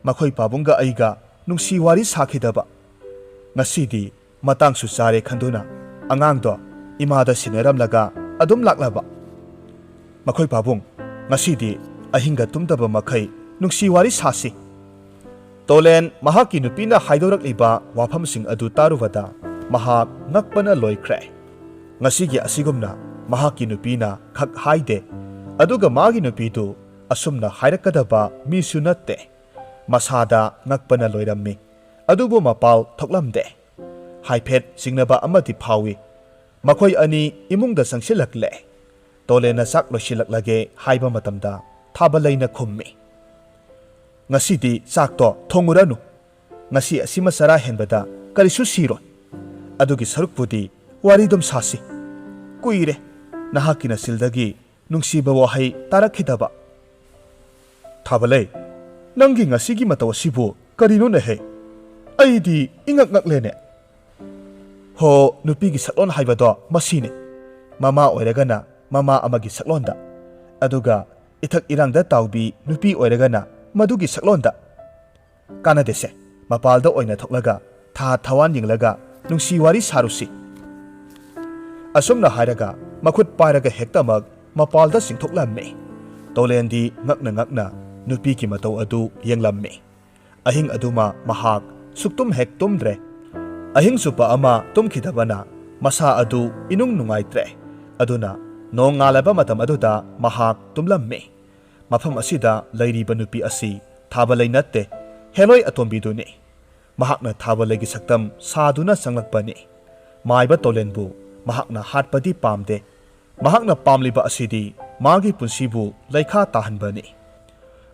ꯃꯈꯣꯏ ꯄꯥꯕꯨꯡꯒ ꯑꯩꯒ ꯅꯨꯡꯁꯤ ꯋꯥꯔꯤ ꯁꯥꯈꯤꯗꯕ꯫ ꯉꯁꯤꯗꯤ ꯃꯇꯥꯡꯁꯨ ꯆꯥꯔꯦ ꯈꯟꯗꯨꯅ ꯑꯉꯥꯡꯗꯣ ꯏꯃꯥꯗ ꯁꯤꯟꯅꯔꯝꯂꯒ ꯑꯗꯨꯝ ꯂꯥꯛꯂꯕ꯫ "ꯃꯈꯣꯏ ꯄꯥꯕꯨꯡ, ꯉꯁꯤꯗꯤ ꯑꯍꯤꯡꯒ ꯇꯨꯝꯗꯕ ꯃꯈꯩ ꯅꯨꯡꯁꯤ ꯋꯥꯔꯤ ꯁꯥꯁꯤ꯫" ꯇꯣꯂꯦꯟ ꯃꯍꯥꯛꯀꯤ ꯅꯨꯄꯤꯅ ꯍꯥꯏꯗꯣꯔꯛꯂꯤꯕ ꯋꯥꯐꯝꯁꯤꯡ ꯑꯗꯨ ꯇꯥꯔꯨꯕꯗ ꯃꯍꯥꯛ ꯉꯛꯄꯅ ꯂꯣꯏꯈ꯭ꯔꯦ꯫ ꯉꯁꯤꯒꯤ ꯑꯁꯤꯒꯨꯝꯅ ꯃꯍꯥꯛꯀꯤ ꯅꯨꯄꯤꯅ ꯈꯛ ꯍꯥꯏꯗꯦ, ꯑꯗꯨꯒ ꯃꯥꯒꯤ ꯅꯨꯄꯤꯗꯨ ꯑꯁꯨꯝꯅ ꯍꯥꯏꯔꯛꯀꯗꯕ ꯃꯤꯁꯨ ꯅꯠꯇꯦ꯫ ꯃꯁꯥꯗ ꯉꯛꯄꯅ ꯂꯣꯏꯔꯝꯃꯤ, ꯑꯗꯨꯕꯨ ꯃꯄꯥꯜ ꯊꯣꯛꯂꯝꯗꯦ꯫ ꯍꯥꯏꯐꯦꯠ ꯆꯤꯡꯅꯕ ꯑꯃꯗꯤ ꯐꯥꯎꯏ꯫ ꯃꯈꯣꯏ ꯑꯅꯤ ꯏꯃꯨꯡꯗ ꯆꯪꯁꯤꯜꯂꯛꯂꯦ꯫ ꯇꯣꯂꯦꯟꯅ ꯆꯥꯛ ꯂꯣꯏꯁꯤꯜꯂꯛꯂꯒꯦ ꯍꯥꯏꯕ ꯃꯇꯝꯗ ꯊꯥꯕꯂꯩꯅ ꯈꯨꯝꯃꯤ, "ꯉꯁꯤꯗꯤ ꯆꯥꯛꯇꯣ ꯊꯣꯡꯉꯨꯔꯅꯨ꯫ ꯉꯁꯤ ꯑꯁꯤꯃ ꯆꯔꯥ ꯍꯦꯟꯕꯗ ꯀꯔꯤꯁꯨ ꯁꯤꯔꯣꯏ꯫ ꯑꯗꯨꯒꯤ ꯁꯔꯨꯛꯄꯨꯗꯤ ꯋꯥꯔꯤꯗꯨꯝ ꯁꯥꯁꯤ꯫ ꯀꯨꯏꯔꯦ ꯅꯍꯥꯛꯀꯤ ꯅꯆꯤꯜꯗꯒꯤ ꯅꯨꯡꯁꯤꯕ ꯋꯥꯍꯩ ꯇꯥꯔꯛꯈꯤꯗꯕ꯫" "ꯊꯥꯕꯂꯩ, ꯅꯪꯒꯤ ꯉꯁꯤꯒꯤ ꯃꯇꯧ ꯑꯁꯤꯕꯨ ꯀꯔꯤꯅꯣꯅꯦꯍꯦ? ꯑꯩꯗꯤ ꯏꯉꯛ ꯉꯛꯂꯦꯅꯦ꯫" ꯍꯣ, ꯅꯨꯄꯤꯒꯤ ꯁꯛꯂꯣꯟ ꯍꯥꯏꯕꯗꯣ ꯃꯁꯤꯅꯤ꯫ ꯃꯃꯥ ꯑꯣꯏꯔꯒꯅ ꯃꯃꯥ ꯑꯃꯒꯤ ꯁꯛꯂꯣꯟꯗ, ꯑꯗꯨꯒ ꯏꯊꯛ ꯏꯔꯥꯡꯗ ꯇꯥꯎꯕꯤ ꯅꯨꯄꯤ ꯑꯣꯏꯔꯒꯅ ꯃꯗꯨꯒꯤ ꯁꯛꯂꯣꯟꯗ꯫ ꯀꯥꯟꯅꯗꯦꯁꯦ, ꯃꯄꯥꯜꯗ ꯑꯣꯏꯅ ꯊꯣꯛꯂꯒ ꯊꯥ ꯊꯋꯥꯟ ꯌꯦꯡꯂꯒ ꯅꯨꯡꯁꯤ ꯋꯥꯔꯤ ꯁꯥꯔꯨꯁꯤ꯫ ꯑꯁꯨꯝꯅ ꯍꯥꯏꯔꯒ ꯃꯈꯨꯠ ꯄꯥꯏꯔꯒ ꯍꯦꯛꯇꯃꯛ ꯃꯄꯥꯜꯗ ꯆꯤꯡꯊꯣꯛꯂꯝꯃꯤ꯫ ꯇꯣꯂꯦꯟꯗꯤ ꯉꯛꯅ ꯉꯛꯅ ꯅꯨꯄꯤꯒꯤ ꯃꯇꯧ ꯑꯗꯨ ꯌꯦꯡꯂꯝꯃꯤ꯫ ꯑꯍꯤꯡ ꯑꯗꯨꯃ ꯃꯍꯥꯛ ꯁꯨꯛꯇꯨꯝ ꯍꯦꯛ ꯇꯨꯝꯗ꯭ꯔꯦ꯫ ꯑꯍꯤꯡ ꯆꯨꯞꯄ ꯑꯃ ꯇꯨꯝꯈꯤꯗꯕꯅ ꯃꯁꯥ ꯑꯗꯨ ꯏꯅꯨꯡ ꯅꯨꯡꯉꯥꯏꯇ꯭ꯔꯦ꯫ ꯑꯗꯨꯅ ꯅꯣꯡꯉꯥꯜꯂꯕ ꯃꯇꯝ ꯑꯗꯨꯗ ꯃꯍꯥꯛ ꯇꯨꯝꯂꯝꯃꯤ꯫ ꯃꯐꯝ ꯑꯁꯤꯗ ꯂꯩꯔꯤꯕ ꯅꯨꯄꯤ ꯑꯁꯤ ꯊꯥꯕꯂꯩ ꯅꯠꯇꯦ, ꯍꯦꯂꯣꯏ ꯑꯇꯣꯝꯕꯤꯗꯨꯅꯤ꯫ ꯃꯍꯥꯛꯅ ꯊꯥꯕꯂꯩꯒꯤ ꯁꯛꯇꯝ ꯁꯥꯗꯨꯅ ꯆꯪꯂꯛꯄꯅꯤ꯫ ꯃꯥꯏꯕ ꯇꯣꯂꯦꯟꯕꯨ ꯃꯍꯥꯛꯅ ꯍꯥꯠꯄꯗꯤ ꯄꯥꯝꯗꯦ꯫ ꯃꯍꯥꯛꯅ ꯄꯥꯝꯂꯤꯕ ꯑꯁꯤꯗꯤ ꯃꯥꯒꯤ ꯄꯨꯟꯁꯤꯕꯨ ꯂꯩꯈꯥ ꯇꯥꯍꯟꯕꯅꯤ꯫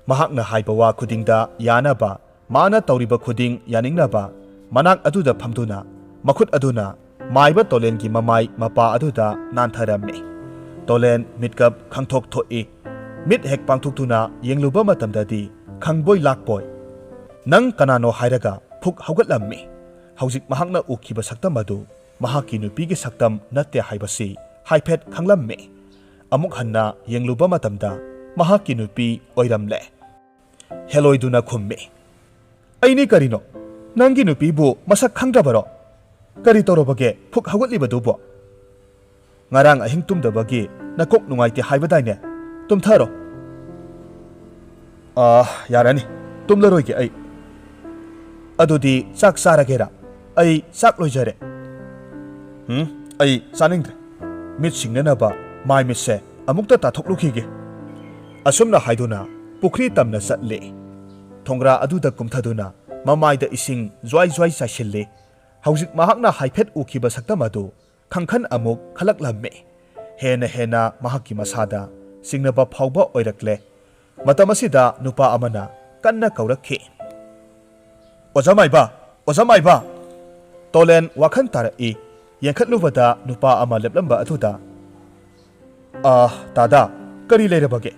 ꯃꯍꯥꯛꯅ ꯍꯥꯏꯕ ꯋꯥ ꯈꯨꯗꯤꯡꯗ ꯌꯥꯅꯕ, ꯃꯥꯅ ꯇꯧꯔꯤꯕ ꯈꯨꯗꯤꯡ ꯌꯥꯅꯤꯡꯅꯕ, ꯃꯅꯥꯛ ꯑꯗꯨꯗ ꯐꯝꯗꯨꯅ ꯃꯈꯨꯠ ꯑꯗꯨꯅ ꯃꯥꯏꯕ ꯇꯣꯂꯦꯟꯒꯤ ꯃꯃꯥꯏ ꯃꯄꯥ ꯑꯗꯨꯗ ꯅꯥꯟꯊꯔꯝꯃꯤ꯫ ꯇꯣꯂꯦꯟ ꯃꯤꯠꯀꯞ ꯈꯪꯊꯣꯛ ꯊꯣꯛꯏ꯫ ꯃꯤꯠ ꯍꯦꯛ ꯄꯥꯡꯊꯣꯛꯇꯨꯅ ꯌꯦꯡꯂꯨꯕ ꯃꯇꯝꯗꯗꯤ ꯈꯪꯕꯣꯏ ꯂꯥꯛꯄꯣꯏ, "ꯅꯪ ꯀꯅꯥꯅꯣ?" ꯍꯥꯏꯔꯒ ꯐꯨꯛ ꯍꯧꯒꯠꯂꯝꯃꯤ꯫ ꯍꯧꯖꯤꯛ ꯃꯍꯥꯛꯅ ꯎꯈꯤꯕ ꯁꯛꯇꯝ ꯑꯗꯨ ꯃꯍꯥꯛꯀꯤ ꯅꯨꯄꯤꯒꯤ ꯁꯛꯇꯝ ꯅꯠꯇꯦ ꯍꯥꯏꯕꯁꯤ ꯍꯥꯏꯐꯦꯠ ꯈꯪꯂꯝꯃꯤ꯫ ꯑꯃꯨꯛ ꯍꯟꯅ ꯌꯦꯡꯂꯨꯕ ꯃꯇꯝꯗ ꯃꯍꯥꯛꯀꯤ ꯅꯨꯄꯤ ꯑꯣꯏꯔꯝꯂꯦ꯫ ꯍꯦꯂꯣꯏꯗꯨꯅ ꯈꯨꯝꯃꯤ꯫ ꯑꯩꯅꯤ ꯀꯔꯤꯅꯣ? ꯅꯪꯒꯤ ꯅꯨꯄꯤꯕꯨ ꯃꯁꯛ ꯈꯪꯗ꯭ꯔꯕꯔꯣ? ꯀꯔꯤ ꯇꯧꯔꯕꯒꯦ ꯐꯨꯛ ꯍꯧꯒꯠꯂꯤꯕꯗꯨꯕꯣ? ꯉꯔꯥꯡ ꯑꯍꯤꯡ ꯇꯨꯝꯗꯕꯒꯤ ꯅꯀꯣꯛ ꯅꯨꯡꯉꯥꯏꯇꯦ ꯍꯥꯏꯕꯗꯥꯏꯅꯦ? ꯇꯨꯝꯊꯔꯣ꯫ ꯑꯥ, ꯌꯥꯔꯅꯤ, ꯇꯨꯝꯂꯔꯣꯏꯒꯦ ꯑꯩ꯫ ꯑꯗꯨꯗꯤ ꯆꯥꯛ ꯆꯥꯔꯒꯦꯔꯥ? ꯑꯩ ꯆꯥꯛ ꯂꯣꯏꯖꯔꯦ꯫ ꯎꯝ, ꯑꯩ ꯆꯥꯅꯤꯡꯗ꯭ꯔꯦ꯫ ꯃꯤꯠ ꯁꯤꯡꯅꯅꯕ ꯃꯥꯏ ꯃꯤꯠꯁꯦ ꯑꯃꯨꯛꯇ ꯇꯥꯊꯣꯛꯂꯨꯈꯤꯒꯦ꯫ ꯑꯁꯨꯝꯅ ꯍꯥꯏꯗꯨꯅ ꯄꯨꯈ꯭ꯔꯤ ꯇꯝꯅ ꯆꯠꯂꯦ꯫ ꯊꯣꯡꯒ꯭ꯔꯥ ꯑꯗꯨꯗ ꯀꯨꯝꯊꯗꯨꯅ ꯃꯃꯥꯏꯗ ꯏꯁꯤꯡ ꯖ꯭ꯋꯥꯏ ꯖ꯭ꯋꯥꯏ ꯆꯥꯏꯁꯤꯜꯂꯦ꯫ ꯍꯧꯖꯤꯛ ꯃꯍꯥꯛꯅ ꯍꯥꯏꯐꯦꯠ ꯎꯈꯤꯕ ꯁꯛꯇꯝ ꯑꯗꯨ ꯈꯪꯈꯟ ꯑꯃꯨꯛ ꯈꯜꯂꯛꯂꯝꯃꯤ꯫ ꯍꯦꯟꯅ ꯍꯦꯟꯅ ꯃꯍꯥꯛꯀꯤ ꯃꯁꯥꯗ ꯆꯤꯡꯅꯕ ꯐꯥꯎꯕ ꯑꯣꯏꯔꯛꯂꯦ꯫ ꯃꯇꯝ ꯑꯁꯤꯗ ꯅꯨꯄꯥ ꯑꯃꯅ ꯀꯟꯅ ꯀꯧꯔꯛꯈꯤ꯫ "ꯑꯣꯖꯥ ꯃꯥꯏꯕ! ꯑꯣꯖꯥ ꯃꯥꯏꯕ!" ꯇꯣꯂꯦꯟ ꯋꯥꯈꯜ ꯇꯥꯔꯛꯏ꯫ ꯌꯦꯡꯈꯠꯂꯨꯕꯗ ꯅꯨꯄꯥ ꯑꯃ ꯂꯦꯞꯂꯝꯕ ꯑꯗꯨꯗ, "ꯑꯥ, ꯇꯥꯗꯥ, ꯀꯔꯤ ꯂꯩꯔꯕꯒꯦ?"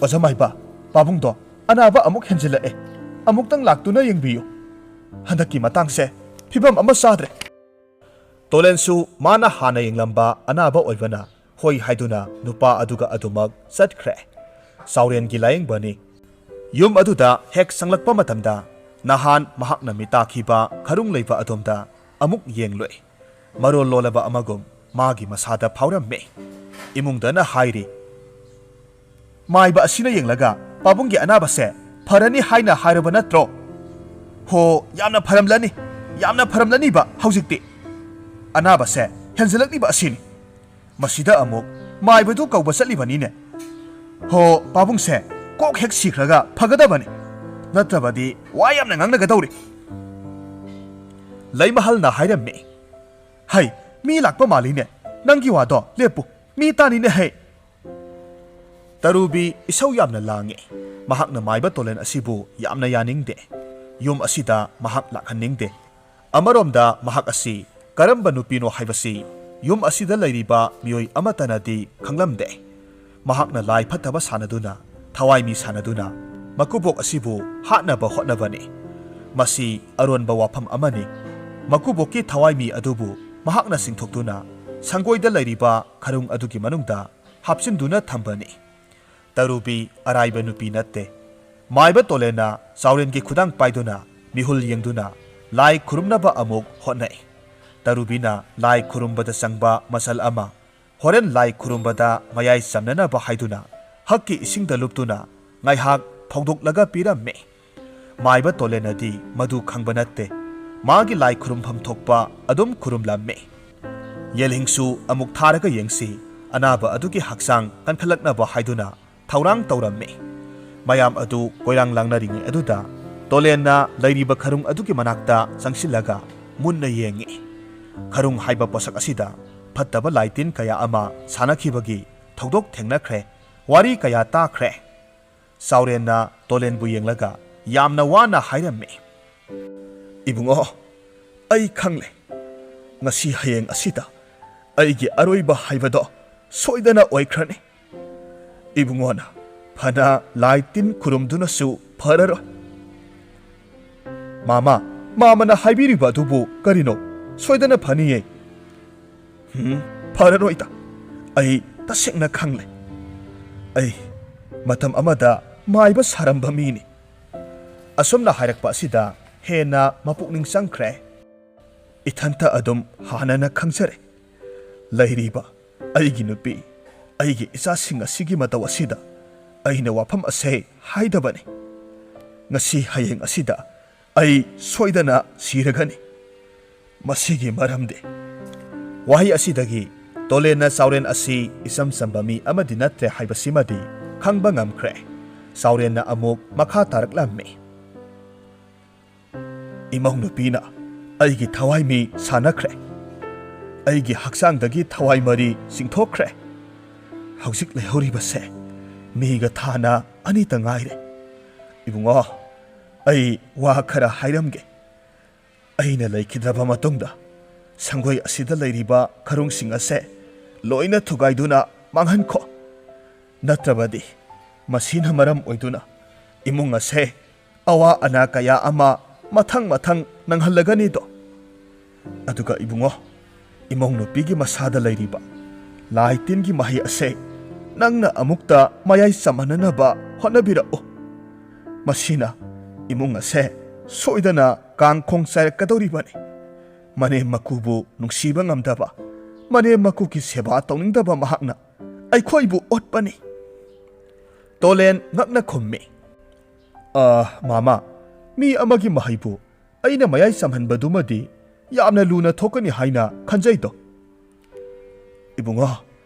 "ꯑꯣꯖꯥ ꯃꯥꯏꯕ, ꯄꯥꯕꯨꯡꯗꯣ ꯑꯅꯥꯕ ꯑꯃꯨꯛ ꯍꯦꯟꯖꯤꯜꯂꯛꯑꯦ꯫ ꯑꯃꯨꯛꯇꯪ ꯂꯥꯛꯇꯨꯅ ꯌꯦꯡꯕꯤꯌꯨ꯫ ꯍꯟꯗꯛꯀꯤ ꯃꯇꯥꯡꯁꯦ ꯐꯤꯕꯝ ꯑꯃ ꯆꯥꯗ꯭ꯔꯦ꯫" ꯇꯣꯂꯦꯟꯁꯨ ꯃꯥꯅ ꯍꯥꯟꯅ ꯌꯦꯡꯂꯝꯕ ꯑꯅꯥꯕ ꯑꯣꯏꯕꯅ ꯍꯣꯏ ꯍꯥꯏꯗꯨꯅ ꯅꯨꯄꯥ ꯑꯗꯨꯒ ꯑꯗꯨꯃꯛ ꯆꯠꯈ꯭ꯔꯦ꯫ ꯆꯥꯎꯔꯦꯟꯒꯤ ꯂꯥꯌꯦꯡꯕꯅꯤ꯫ ꯌꯨꯝ ꯑꯗꯨꯗ ꯍꯦꯛ ꯆꯪꯂꯛꯄ ꯃꯇꯝꯗ ꯅꯍꯥꯟ ꯃꯍꯥꯛꯅ ꯃꯤꯇꯥꯈꯤꯕ ꯈꯔꯨꯡ ꯂꯩꯕ ꯑꯗꯣꯝꯗ ꯑꯃꯨꯛ ꯌꯦꯡꯂꯨꯏ꯫ ꯃꯔꯣꯜ ꯂꯣꯜꯂꯕ ꯑꯃꯒꯨꯝ ꯃꯥꯒꯤ ꯃꯁꯥꯗ ꯐꯥꯎꯔꯝꯃꯤ꯫ ꯏꯃꯨꯡꯗꯅ ꯍꯥꯏꯔꯤ, "ꯃꯥꯏꯕ ꯑꯁꯤꯅ ꯌꯦꯡꯂꯒ ꯄꯥꯕꯨꯡꯒꯤ ꯑꯅꯥꯕꯁꯦ ꯐꯔꯅꯤ ꯍꯥꯏꯅ ꯍꯥꯏꯔꯕ ꯅꯠꯇ꯭ꯔꯣ? ꯍꯣ, ꯌꯥꯝꯅ ꯐꯔꯝꯂꯅꯤ, ꯌꯥꯝꯅ ꯐꯔꯝꯂꯅꯤꯕ ꯍꯧꯖꯤꯛꯇꯤ꯫ ꯑꯅꯥꯕꯁꯦ ꯍꯦꯟꯖꯤꯜꯂꯛꯂꯤꯕ ꯑꯁꯤꯅꯤ꯫ ꯃꯁꯤꯗ ꯑꯃꯨꯛ ꯃꯥꯏꯕꯗꯨ ꯀꯧꯕ ꯆꯠꯂꯤꯕꯅꯤꯅꯦ꯫ ꯍꯣ, ꯄꯥꯕꯨꯡꯁꯦ ꯀꯣꯛ ꯍꯦꯛ ꯁꯤꯈ꯭ꯔꯒ ꯐꯒꯗꯕꯅꯤ, ꯅꯠꯇ꯭ꯔꯕꯗꯤ ꯋꯥ ꯌꯥꯝꯅ ꯉꯥꯡꯅꯒꯗꯧꯔꯤ꯫" ꯂꯩꯃꯍꯜꯅ ꯍꯥꯏꯔꯝꯃꯤ꯫ "ꯍꯩ, ꯃꯤ ꯂꯥꯛꯄ ꯃꯥꯜꯂꯤꯅꯦ꯫ ꯅꯪꯒꯤ ꯋꯥꯗꯣ ꯂꯦꯞꯄꯨ, ꯃꯤ ꯇꯥꯅꯤꯅꯦ ꯍꯩ꯫" ꯇꯔꯨꯕꯤ ꯏꯁꯧ ꯌꯥꯝꯅ ꯂꯥꯡꯉꯤ꯫ ꯃꯍꯥꯛꯅ ꯃꯥꯏꯕ ꯇꯣꯂꯦꯟ ꯑꯁꯤꯕꯨ ꯌꯥꯝꯅ ꯌꯥꯅꯤꯡꯗꯦ꯫ ꯌꯨꯝ ꯑꯁꯤꯗ ꯃꯍꯥꯛ ꯂꯥꯛꯍꯟꯅꯤꯡꯗꯦ꯫ ꯑꯃꯔꯣꯝꯗ ꯃꯍꯥꯛ ꯑꯁꯤ ꯀꯔꯝꯕ ꯅꯨꯄꯤꯅꯣ ꯍꯥꯏꯕꯁꯤ ꯌꯨꯝ ꯑꯁꯤꯗ ꯂꯩꯔꯤꯕ ꯃꯤꯑꯣꯏ ꯑꯃꯠꯇꯅꯗꯤ ꯈꯪꯂꯝꯗꯦ꯫ ꯃꯍꯥꯛꯅ ꯂꯥꯏ ꯐꯠꯇꯕ ꯁꯥꯟꯅꯗꯨꯅ, ꯊꯋꯥꯏ ꯃꯤ ꯁꯥꯟꯅꯗꯨꯅ ꯃꯀꯨꯕꯣꯛ ꯑꯁꯤꯕꯨ ꯍꯥꯠꯅꯕ ꯍꯣꯠꯅꯕꯅꯤ꯫ ꯃꯁꯤ ꯑꯔꯣꯟꯕ ꯋꯥꯐꯝ ꯑꯃꯅꯤ꯫ ꯃꯀꯨꯕꯣꯛꯀꯤ ꯊꯋꯥꯏ ꯃꯤ ꯑꯗꯨꯕꯨ ꯃꯍꯥꯛꯅ ꯆꯤꯡꯊꯣꯛꯇꯨꯅ ꯁꯪꯒꯣꯏꯗ ꯂꯩꯔꯤꯕ ꯈꯔꯨꯡ ꯑꯗꯨꯒꯤ ꯃꯅꯨꯡꯗ ꯍꯥꯞꯆꯤꯟꯗꯨꯅ ꯊꯝꯕꯅꯤ꯫ ꯇꯔꯨꯕꯤ ꯑꯔꯥꯏꯕ ꯅꯨꯄꯤ ꯅꯠꯇꯦ꯫ ꯃꯥꯏꯕ ꯇꯣꯂꯦꯟꯅ ꯆꯥꯎꯔꯦꯟꯒꯤ ꯈꯨꯗꯥꯡ ꯄꯥꯏꯗꯨꯅ ꯃꯤꯍꯨꯜ ꯌꯦꯡꯗꯨꯅ ꯂꯥꯏ ꯈꯨꯔꯨꯝꯅꯕ ꯑꯃꯨꯛ ꯍꯣꯠꯅꯩ꯫ ꯇꯔꯨꯕꯤꯅ ꯂꯥꯏ ꯈꯨꯔꯨꯝꯕꯗ ꯆꯪꯕ ꯃꯆꯜ ꯑꯃ ꯍꯣꯔꯦꯟ ꯂꯥꯏ ꯈꯨꯔꯨꯝꯕꯗ ꯃꯌꯥꯏ ꯆꯝꯅꯅꯕ ꯍꯥꯏꯗꯨꯅ ꯍꯛꯀꯤ ꯏꯁꯤꯡꯗ ꯂꯨꯞꯇꯨꯅ ꯉꯥꯏꯍꯥꯛ ꯐꯧꯗꯣꯛꯂꯒ ꯄꯤꯔꯝꯃꯤ꯫ ꯃꯥꯏꯕ ꯇꯣꯂꯦꯟꯅꯗꯤ ꯃꯗꯨ ꯈꯪꯕ ꯅꯠꯇꯦ꯫ ꯃꯥꯒꯤ ꯂꯥꯏ ꯈꯨꯔꯨꯝꯐꯝ ꯊꯣꯛꯄ ꯑꯗꯨꯝ ꯈꯨꯔꯨꯝꯂꯝꯃꯤ꯫ ꯌꯦꯜꯍꯤꯡꯁꯨ ꯑꯃꯨꯛ ꯊꯥꯔꯒ ꯌꯦꯡꯁꯤ, ꯑꯅꯥꯕ ꯑꯗꯨꯒꯤ ꯍꯛꯆꯥꯡ ꯀꯟꯈꯠꯂꯛꯅꯕ ꯍꯥꯏꯗꯨꯅ ꯊꯧꯔꯥꯡ ꯇꯧꯔꯝꯃꯤ꯫ ꯃꯌꯥꯝ ꯑꯗꯨ ꯀꯣꯏꯔꯥꯡ ꯂꯥꯡꯅꯔꯤꯉꯩ ꯑꯗꯨꯗ ꯇꯣꯂꯦꯟꯅ ꯂꯩꯔꯤꯕ ꯈꯔꯨꯡ ꯑꯗꯨꯒꯤ ꯃꯅꯥꯛꯇ ꯆꯪꯁꯤꯜꯂꯒ ꯃꯨꯟꯅ ꯌꯦꯡꯉꯤ꯫ ꯈꯔꯨꯡ ꯍꯥꯏꯕ ꯄꯣꯠꯁꯛ ꯑꯁꯤꯗ ꯐꯠꯇꯕ ꯂꯥꯏ ꯇꯤꯟ ꯀꯌꯥ ꯑꯃ ꯁꯥꯟꯅꯈꯤꯕꯒꯤ ꯊꯧꯗꯣꯛ ꯊꯦꯡꯅꯈ꯭ꯔꯦ, ꯋꯥꯔꯤ ꯀꯌꯥ ꯇꯥꯈ꯭ꯔꯦ꯫ ꯆꯥꯎꯔꯦꯟꯅ ꯇꯣꯂꯦꯟꯕꯨ ꯌꯦꯡꯂꯒ ꯌꯥꯝꯅ ꯋꯥꯅ ꯍꯥꯏꯔꯝꯃꯤ, "ꯏꯕꯨꯡꯉꯣ, ꯑꯩ ꯈꯪꯂꯦ꯫ ꯉꯁꯤ ꯍꯌꯦꯡ ꯑꯁꯤꯗ ꯑꯩꯒꯤ ꯑꯔꯣꯏꯕ ꯍꯥꯏꯕꯗꯣ ꯁꯣꯏꯗꯅ ꯑꯣꯏꯈ꯭ꯔꯅꯤ꯫ ꯏꯕꯨꯡꯉꯣꯅ ꯐꯅ ꯂꯥꯏ ꯇꯤꯟ ꯈꯨꯔꯨꯝꯗꯨꯅꯁꯨ ꯐꯔꯔꯣꯏ꯫" "ꯃꯥꯃ, ꯃꯥꯃꯅ ꯍꯥꯏꯕꯤꯔꯤꯕ ꯑꯗꯨꯕꯨ ꯀꯔꯤꯅꯣ? ꯁꯣꯏꯗꯅ ꯐꯅꯤꯌꯦ꯫" "ꯍꯨꯝ, ꯐꯔꯔꯣꯏꯗ꯫ ꯑꯩ ꯇꯁꯦꯡꯅ ꯈꯪꯂꯦ꯫ ꯑꯩ ꯃꯇꯝ ꯑꯃꯗ ꯃꯥꯏꯕ ꯁꯥꯔꯝꯕ ꯃꯤꯅꯤ꯫" ꯑꯁꯨꯝꯅ ꯍꯥꯏꯔꯛꯄ ꯑꯁꯤꯗ ꯍꯦꯟꯅ ꯃꯄꯨꯛꯅꯤꯡ ꯆꯪꯈ꯭ꯔꯦ꯫ "ꯏꯊꯟꯇ ꯑꯗꯨꯝ ꯍꯥꯟꯅꯅ ꯈꯪꯖꯔꯦ꯫ ꯂꯩꯔꯤꯕ ꯑꯩꯒꯤ ꯅꯨꯄꯤ, ꯑꯩꯒꯤ ꯏꯆꯥꯁꯤꯡ ꯑꯁꯤꯒꯤ ꯃꯇꯧ ꯑꯁꯤꯗ ꯑꯩꯅ ꯋꯥꯐꯝ ꯑꯁꯦ ꯍꯥꯏꯗꯕꯅꯤ꯫ ꯉꯁꯤ ꯍꯌꯦꯡ ꯑꯁꯤꯗ ꯑꯩ ꯁꯣꯏꯗꯅ ꯁꯤꯔꯒꯅꯤ꯫ ꯃꯁꯤꯒꯤ ꯃꯔꯝꯗꯤ꯫" ꯋꯥꯍꯩ ꯑꯁꯤꯗꯒꯤ ꯇꯣꯂꯦꯟꯅ ꯆꯥꯎꯔꯦꯟ ꯑꯁꯤ ꯏꯆꯝ ꯆꯝꯕ ꯃꯤ ꯑꯃꯗꯤ ꯅꯠꯇ꯭ꯔꯦ ꯍꯥꯏꯕꯁꯤꯃꯗꯤ ꯈꯪꯕ ꯉꯝꯈ꯭ꯔꯦ꯫ ꯆꯥꯎꯔꯦꯟꯅ ꯑꯃꯨꯛ ꯃꯈꯥ ꯇꯥꯔꯛꯂꯝꯃꯤ꯫ "ꯏꯃꯧ ꯅꯨꯄꯤꯅ ꯑꯩꯒꯤ ꯊꯋꯥꯏ ꯃꯤ ꯁꯥꯟꯅꯈ꯭ꯔꯦ꯫ ꯑꯩꯒꯤ ꯍꯛꯆꯥꯡꯗꯒꯤ ꯊꯋꯥꯏ ꯃꯔꯤ ꯆꯤꯡꯊꯣꯛꯈ꯭ꯔꯦ꯫ ꯍꯧꯖꯤꯛ ꯂꯩꯍꯧꯔꯤꯕꯁꯦ ꯃꯤꯒ ꯊꯥꯅ ꯑꯅꯤꯇ ꯉꯥꯏꯔꯦ꯫ ꯏꯕꯨꯡꯉꯣ, ꯑꯩ ꯋꯥ ꯈꯔ ꯍꯥꯏꯔꯝꯒꯦ꯫ ꯑꯩꯅ ꯂꯩꯈꯤꯗ꯭ꯔꯕ ꯃꯇꯨꯡꯗ ꯁꯪꯒꯣꯏ ꯑꯁꯤꯗ ꯂꯩꯔꯤꯕ ꯈꯔꯨꯡꯁꯤꯡ ꯑꯁꯦ ꯂꯣꯏꯅ ꯊꯨꯒꯥꯏꯗꯨꯅ ꯃꯥꯡꯍꯟꯈꯣ꯫ ꯅꯠꯇ꯭ꯔꯕꯗꯤ ꯃꯁꯤꯅ ꯃꯔꯝ ꯑꯣꯏꯗꯨꯅ ꯏꯃꯨꯡ ꯑꯁꯦ ꯑꯋꯥ ꯑꯅꯥ ꯀꯌꯥ ꯑꯃ ꯃꯊꯪ ꯃꯊꯪ ꯅꯪꯍꯜꯂꯒꯅꯤꯗꯣ꯫ ꯑꯗꯨꯒ ꯏꯕꯨꯡꯉꯣ, ꯏꯃꯧ ꯅꯨꯄꯤꯒꯤ ꯃꯁꯥꯗ ꯂꯩꯔꯤꯕ ꯂꯥꯏ ꯇꯤꯟꯒꯤ ꯃꯍꯩ ꯑꯁꯦ ꯅꯪꯅ ꯑꯃꯨꯛꯇ ꯃꯌꯥꯏ ꯆꯝꯍꯟꯅꯅꯕ ꯍꯣꯠꯅꯕꯤꯔꯛꯎ꯫ ꯃꯁꯤꯅ ꯏꯃꯨꯡ ꯑꯁꯦ ꯁꯣꯏꯗꯅ ꯀꯥꯡꯈꯣꯡ ꯆꯥꯏꯔꯛꯀꯗꯧꯔꯤꯕꯅꯤ꯫ ꯃꯅꯦꯝ ꯃꯀꯨꯕꯨ ꯅꯨꯡꯁꯤꯕ ꯉꯝꯗꯕ, ꯃꯅꯦꯝ ꯃꯀꯨꯒꯤ ꯁꯦꯕꯥ ꯇꯧꯅꯤꯡꯗꯕ ꯃꯍꯥꯛꯅ ꯑꯩꯈꯣꯏꯕꯨ ꯑꯣꯠꯄꯅꯤ꯫ ꯇꯣꯂꯦꯟ ꯉꯛꯅ ꯈꯨꯝꯃꯤ, "ꯑ, ꯃꯥꯃꯥ, ꯃꯤ ꯑꯃꯒꯤ ꯃꯍꯩꯕꯨ ꯑꯩꯅ ꯃꯌꯥꯏ ꯆꯝꯍꯟꯕꯗꯨꯃꯗꯤ ꯌꯥꯝꯅ ꯂꯨꯅ ꯊꯣꯛꯀꯅꯤ ꯍꯥꯏꯅ ꯈꯟꯖꯩꯗꯣ?" "ꯏꯕꯨꯡꯉꯣ,